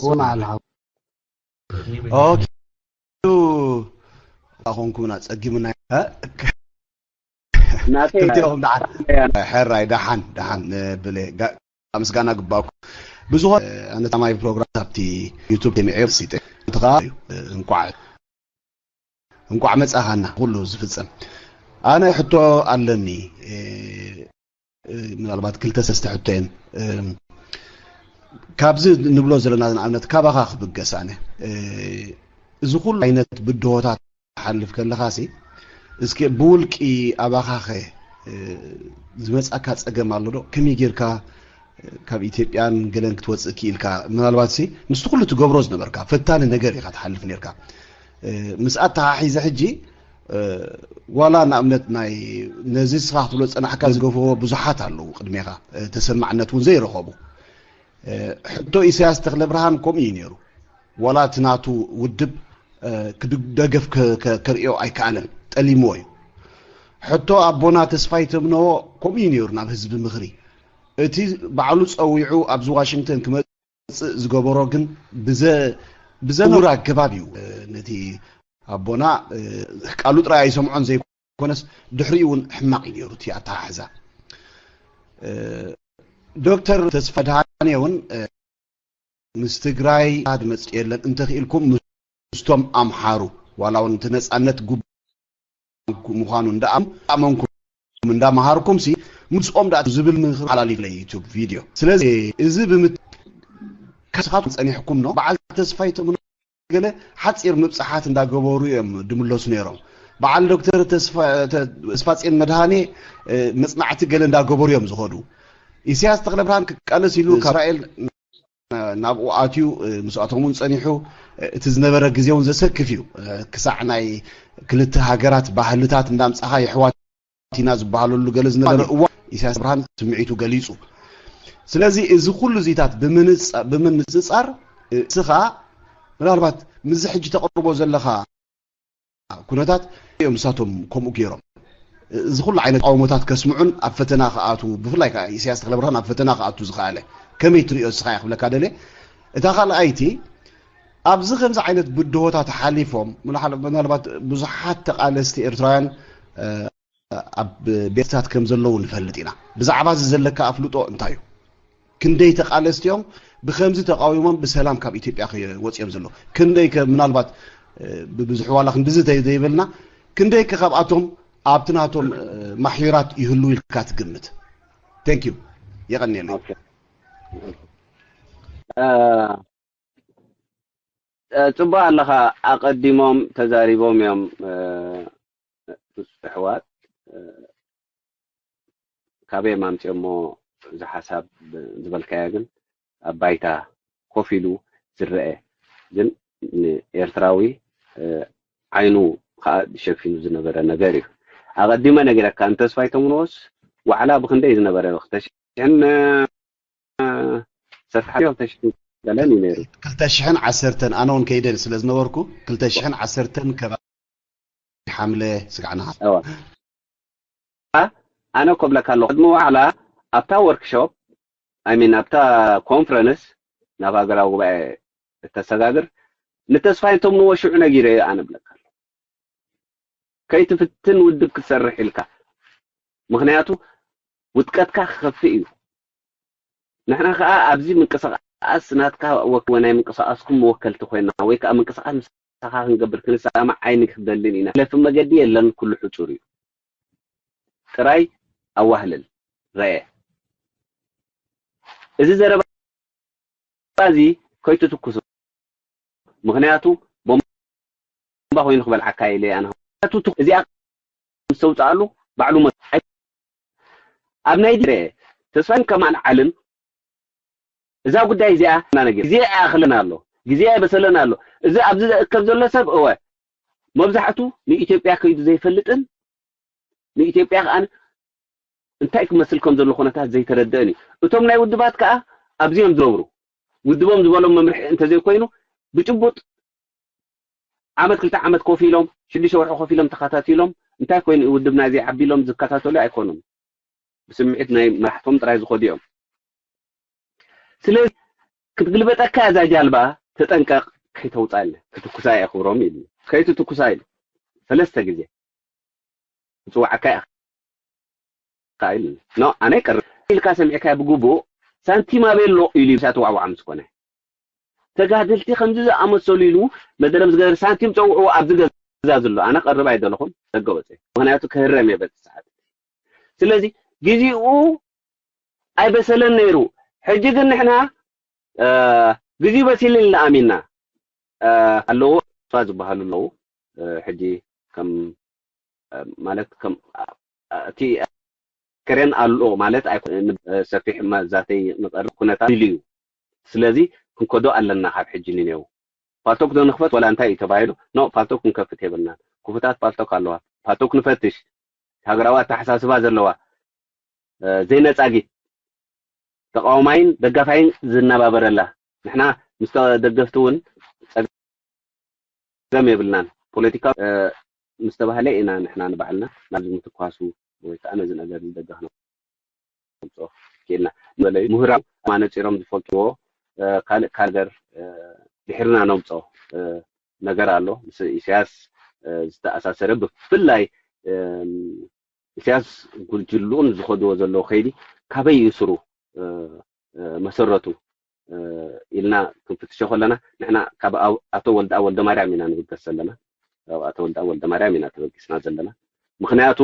ስማ ኣለሃው ኦኬ ኣኾንኩምና ጸጊምና ናተይ ክልቲኦም ደሓን ሕራይ ደሓን ደሓን ብለ ምስጋና ግባኩ ብዝኾነ ኣነ ታማይ ፕሮግራም ኣብቲ ዩቱብ ተሚዐ ሲጠ እንተኸዓ እንቋዕ እንቋዕ መጻኻና ኩሉ ዝፍጸም ኣነ ሕቶ ኣለኒ ምናልባት ክልተ ሰስተ ሕቶ እየን ካብዚ ንብሎ ዘለና ንኣብነት ካባኻ ክብገስ ኣነ እዚ ኩሉ ዓይነት ብድሆታት ሓልፍ ከለኻሲ እስኪ ብውልቂ ኣባኻኸ ዝመፃካ ፀገም ኣሎ ዶ ከመይ ጌርካ ካብ ኢትዮጵያን ገለን ክትወፅእ ክኢልካ ምናልባት ሲ ምስቲ ኩሉ ትገብሮ ዝነበርካ ፈታኒ ነገር ኢኻ ትሓልፍ ነርካ ምስ ኣተሓሒዘ ሕጂ ዋላ ንኣብነት ናይ ነዚ ስኻ ክትብሎ ዝፀናሕካ ዝገፍዎ ብዙሓት ኣለዉ ቅድሜኻ ተሰማዕነት እውን ዘይረኸቡ ሕቶ ኢሳያስ ተክለብርሃን ከምኡ እዩ ነይሩ ዋላ እቲ ናቱ ውድብ ደገፍ ከርእዮ ኣይከኣለን ጠሊምዎ እዩ ሕቶ ኣቦና ተስፋይ ተምነዎ ከምኡ እዩ ነይሩ ናብ ህዝቢ ምኽሪ እቲ ባዕሉ ፀዊዑ ኣብዚ ዋሽንግተን ክመፅእ ዝገበሮ ግን ብዘ ብዘነውር ኣገባብ እዩ ነቲ ኣቦና ቃሉ ጥራይ ኣይሰምዖን ዘይኮነስ ድሕሪኡ እውን ሕማቕ እዩ ነይሩ እቲ ኣተሓሕዛ ዶክተር ተስፋ ደሃኔ እውን ምስ ትግራይ ድመፅእ የለን እንተኽኢልኩም ምስቶም ኣምሓሩ ዋላ እውን እቲ ነፃነት ጉብ ምዃኑ እንዳኣመንኩም እንዳመሃርኩም ሲ ምስኦም ዳ ዝብል ምክር ሓላሊለ ዩቱብ ቪድዮ ስለዚ እዚ ብምት ካስኻት ፀኒሕኩም ነው በዓል ተስፋይ ተምኖ ገለ ሓፂር ምብፅሓት እንዳገበሩ እዮም ድምለሱ ነይሮም በዓል ዶክተር ተስፋፅን መድሃኔ መፅናዕቲ ገለ እንዳገበሩ እዮም ዝኸዱ ኢሳያስ ተክለብርሃን ክቃለስ ኢሉ ካብ እስራኤል ናብኡ ኣትዩ ምስኣቶም እውን ፀኒሑ እቲ ዝነበረ ግዜ እውን ዘሰክፍ እዩ ክሳዕ ናይ ክልተ ሃገራት ባህልታት እንዳምፃኻ የሕዋት ኢና ዝበሃለሉ ገለ ዝነበረ እዋን ኢሳያስ ብርሃን ስምዒቱ ገሊፁ ስለዚ እዚ ኩሉ ዚታት ብምንፅፃር እስኻ ምናልባት ምዚ ሕጂ ተቕርቦ ዘለኻ ኩነታት እዮም ንሳቶም ከምኡ ገይሮም እዚ ኩሉ ዓይነት ተቃውሞታት ከስምዑን ኣብ ፈተና ክኣትዉ ብፍላይ ከዓ ኢሳያስ ተክለብርሃን ኣብ ፈተና ክኣቱ ዝኸኣለ ከመይ ትሪኦ እስኻ እየ ክብለካ ደልየ እታ ካልኣይቲ ኣብዚ ከምዚ ዓይነት ብድሆታት ሓሊፎም ምናልባት ብዙሓት ተቃለስቲ ኤርትራውያን ኣብ ቤትታት ከም ዘለዉ ንፈልጥ ኢና ብዛዕባ እዚ ዘለካ ኣፍልጦ እንታይ እዩ ክንደይ ተቃለስቲ እዮም ብከምዚ ተቃዊሞም ብሰላም ካብ ኢትዮጵያ ወፂኦም ዘለዉ ክንደይ ምናልባት ብብዝሑ ዋላ ክንድዚ ዘይበልና ክንደይ ከ ካብኣቶም ኣብቲ ናቶም ማሕዩራት ይህሉ ኢልካ ትግምት? Thank you። የቐንየለይ። ጽቡቅ ኣለኻ። ኣቐዲሞም ተዛሪቦም እዮም ኣሕዋት። ካበይ ኣምጺኦሞ እዚ ሓሳብ ዝበልካዮ ግን ኣብ ባይታ ኮፍ ኢሉ ዝረአ፣ ግን ንኤርትራዊ ዓይኑ ከዓ ሸፊኑ ዝነበረ ነገር እዩ። ኣቐዲመ ነጊረካ፣ ንተስፋይ ተምንዎስ ዋዕላ ብክንደይ ዝነበረ ክልተ ሽሕን ሰፍሓ ክልተ ሽሕን ገለን እዩ ነይሩ። ክልተ ሽሕን ዓሰርተን ኣነ እውን ከይደ ስለ ዝነበርኩ ክልተ ሽሕን ዓሰርተን ከባቢ ሓምለ ስጋዕ ነሓሰ። ኣነ እኮ እብለካ ኣለኹ፣ ቅድሚ ዋዕላ ኣብታ ወርክሾፕ፣ I mean ኣብታ ኮንፈረንስ፣ ናብ ሃገራዊ ጉባኤ እተሰጋግር፣ ንተስፋይ እንተምንዎ ሽዑ ነጊረዮ ኣነ እብለካ ኣለኹ። ከይትፍትን ውድብ ክትሰርሕ ኢልካ፣ ምኽንያቱ ውድቀትካ ክኸፍእ እዩ። ንሕና ከዓ ኣብዚ ምንቅስቃስ ናትካ ወክ-፣ ናይ ምንቅስቃስኩም መወከልቲ ኮይና ወይ ከዓ ምንቅስቃስ ምሳኻ ክንገብር ክንሰማማዕ ኣይንክደልን ኢና። ለፊ መገዲ የለን፣ ኩሉ ሕጹር እዩ። ጥራይ ኣዋህልል፣ ረኤ። እዚ ዘረባ እዚ ከይትትኩሶ፣ ምኽንያቱ ቦምባ ኮይኑ ክበልዓካ ኢለ ኣነ። ምኽንያቱ ትኩ-፣ እዚኣ ምስ ተውፅኣሉ ባዕሉ መ-፣ ኣብ ናይ ድረ ተስፋን ከማን ዓልን እዛ ጉዳይ እዚኣ እና ነገር ግዜ ኣይኣኽለን ኣሎ፣ ግዜ ኣይበሰለን ኣሎ። እዚ ኣብዚ ዝእከብ ዘሎ ሰብ እወ መብዛሕቱ ንኢትዮጵያ ከይዱ ዘይፈልጥን ንኢትዮጵያ ከኣ እንታይ ክመስል ከም ዘሎ ኩነታት ዘይተረደአን እዩ። እቶም ናይ ውድባት ከኣ ኣብዚኦም ዝነብሩ ውድቦም ዝበሎም መምርሒ እንተዘይኮይኑ ብጭቡጥ ዓመት ክልተ ዓመት ኮፍ ኢሎም ሽዱሽተ ወርሒ ኮፍ ኢሎም ተኸታቲሎም እንታይ ኮይኑ እዩ ውድብና እዚ ዓቢሎም ዝከታተሉ ኣይኮኑን። ብስምዒት ናይ መራሕቶም ጥራይ ዝኸዱ እዮም። ስለዚ ክትግልበጠካ እዛ ጃልባ ተጠንቀቕ፣ ከይተውጻለ ክትኩሳ እየ ክብሮም ኢሉ ከይትትኩሳ ኢሉ ሰለስተ ግዜ ክጽውዓካ እየ ኢሉ። ኖ ኣነ ይቀርብ ኢልካ ሰሚዕካ ብግቡእ ሳንቲም ኣበሎ ኢሉ ይብሳ ተዋዕዋዕ ምስ ኮነ ተጋደልቲ ከምዚ ዝኣመሰሉ ኢሉ መደረ ምስ ገበረ ሳንቲም ጸውዕዎ ኣብዚ ገዛ ዘሎ ኣነ ቀርብ ኣይደለኹን ደገ ወፀ ምክንያቱ ክህረም እየ በቲ ሰዓት ስለዚ ግዜኡ ኣይበሰለን ነይሩ ሕጂ ግን ንሕና ግዜኡ በሲልን ኢልና ኣሚንና ኣለዎ እሷ ዝበሃሉ ኣለዉ ሕጂ ከም ማለት ከም እቲ ከሬን ኣሎ ማለት ኣይኮነን ሰፊሕ መዛተይ ንቐርብ ኩነታት ኢሉ እዩ ስለዚ ክንከዶ ኣለና ካብ ሕጂ ንኔው ፓልቶክ ዶ ንኽፈት ወላ እንታይ እዩ ተባሂሉ ኖ ፓልቶክ ክንከፍት የብልናን ክፉታት ፓልቶክ ኣለዋ ፓልቶክ ንፈትሽ ሃገራዊ ኣተሓሳስባ ዘለዋ ዘይነፃጊት ተቃዋማይን ደጋፋይን ዝነባበረላ ንሕና ምስ ተደገፍቲ እውን ጸገም የብልናን ፖለቲካ ምስ ተባህለ ኢና ንሕና ንባዕልና ናብዚ ምትኳሱ ወይ ከዓ ነዚ ነገር ዝደገፍ ነምፅኦ ክኢልና በለ ምሁራን ማነፂሮም ዝፈልጥዎ ካልእ ካልገር ድሕርና ነምፅኦ ነገር ኣሎ ምስ ኢሳያስ ዝተኣሳሰረ ብፍላይ ኢሳያስ ጉጅልኡን ዝኸድዎ ዘለዉ ከይዲ ካበይ እዩ ስሩ መሰረቱ ኢልና ክንፍትሾ ከለና ንሕና ካብ ኣቶ ወልደኣ ወልደማርያም ኢና ንብገስ ዘለና ካብ ኣቶ ወልደኣ ወልደማርያም ኢና ተበጊስና ዘለና ምክንያቱ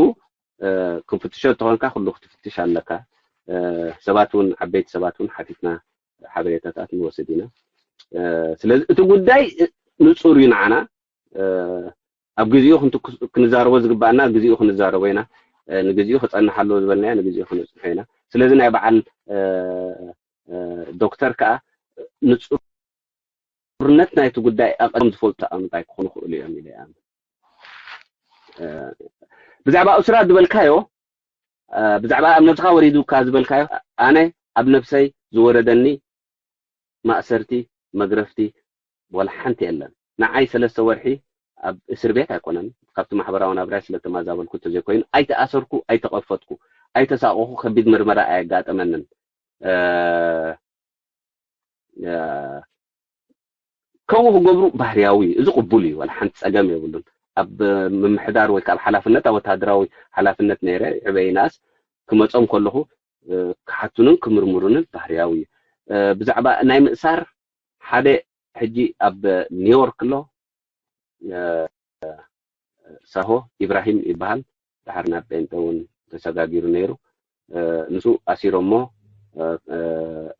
ክንፍትሾ እንተኾንካ ኩሉ ክትፍትሽ ኣለካ ሰባት እውን ዓበይቲ ሰባት እውን ሓቲትና ሓበሬታታት ንወስድ ኢና ስለዚ እቲ ጉዳይ ንፁር እዩ ንዓና ኣብ ግዜኡ ክንዛረቦ ዝግባኣና ግዜኡ ክንዛረቦ ኢና ንግዜኡ ክፀንሕ ኣለዎ ዝበልናዮ ንግዜኡ ክነፅንሖ ኢና ስለዚ ናይ በዓል ዶክተር ከዓ ንፁርነት ናይቲ ጉዳይ ኣቐም ዝፈልጡ ኣቐምት ኣይክኾኑ ክእሉ እዮም ኢለ ብዛዕባ እስራት ዝበልካዮ ብዛዕባ ኣብ ነብስኻ ወሪዱካ ዝበልካዮ ኣነ ኣብ ነብሰይ ዝወረደኒ ማእሰርቲ መግረፍቲ ወላ ሓንቲ የለን ንዓይ ሰለስተ ወርሒ ኣብ እስር ቤት ኣይኮነን ካብቲ ማሕበራዊ ናብራይ ስለተማዛበልኩ ተዘይኮይኑ ኣይተኣሰርኩ ኣይተቐፈጥኩ ኣይተሳቀኹ ከቢድ ምርመራ ኣየጋጠመንን ከምኡ ክገብሩ ባህርያዊ እዩ እዚ ቅቡል እዩ ዋላ ሓንቲ ፀገም የብሉን ኣብ ምምሕዳር ወይ ከዓ ሓላፍነት ኣብ ወታደራዊ ሓላፍነት ነይረ ዕበይናስ ክመፆም ከለኹ ክሓቱንን ክምርምሩንን ባህርያዊ እዩ ብዛዕባ ናይ ምእሳር ሓደ ሕጂ ኣብ ኒውዮርክ ኣሎ ሳሆ ኢብራሂም ይበሃል። ድሓር ናብ ጴንጠ እውን ተሰጋጊሩ ነይሩ። ንሱ ኣሲሮሞ።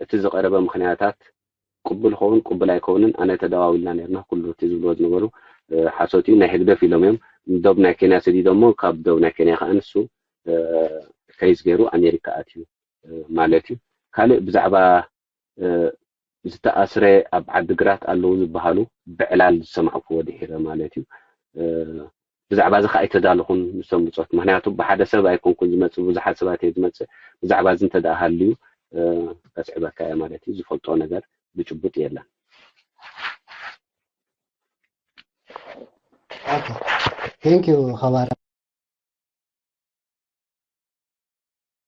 እቲ ዝቐረበ ምክንያታት ቅቡል ይኸውን ቅቡል ኣይከውንን ኣነ ተደዋዊልና ነርና። ኩሉ እቲ ዝብልዎ ዝነበሩ ሓሶት እዩ። ናይ ህግደፍ ኢሎም እዮም። ዶብ ናይ ኬንያ ሰዲዶሞ፣ ካብ ዶብ ናይ ኬንያ ከዓ ንሱ ከይዝ ገይሩ ኣሜሪካ ኣትዩ ማለት እዩ። ካልእ ብዛዕባ ዝተኣስረ ኣብ ዓዲ ግራት ኣለዉ ዝበሃሉ ብዕላል ዝሰማዕክዎ ድሒረ ማለት እዩ። ብዛዕባ እዚ ከዓ ኣይተዳለኹን ምስቶም ብፆት፣ ምክንያቱ ብሓደ ሰብ ኣይኮንኩን ዝመፅእ፣ ብዙሓት ሰባት እየ ዝመፅእ። ብዛዕባ እዚ እንተደኣ ሃልዩ ከስዕበካ እየ ማለት እዩ። ዝፈልጦ ነገር ብጭቡጥ የለን። Thank you ኸባራ።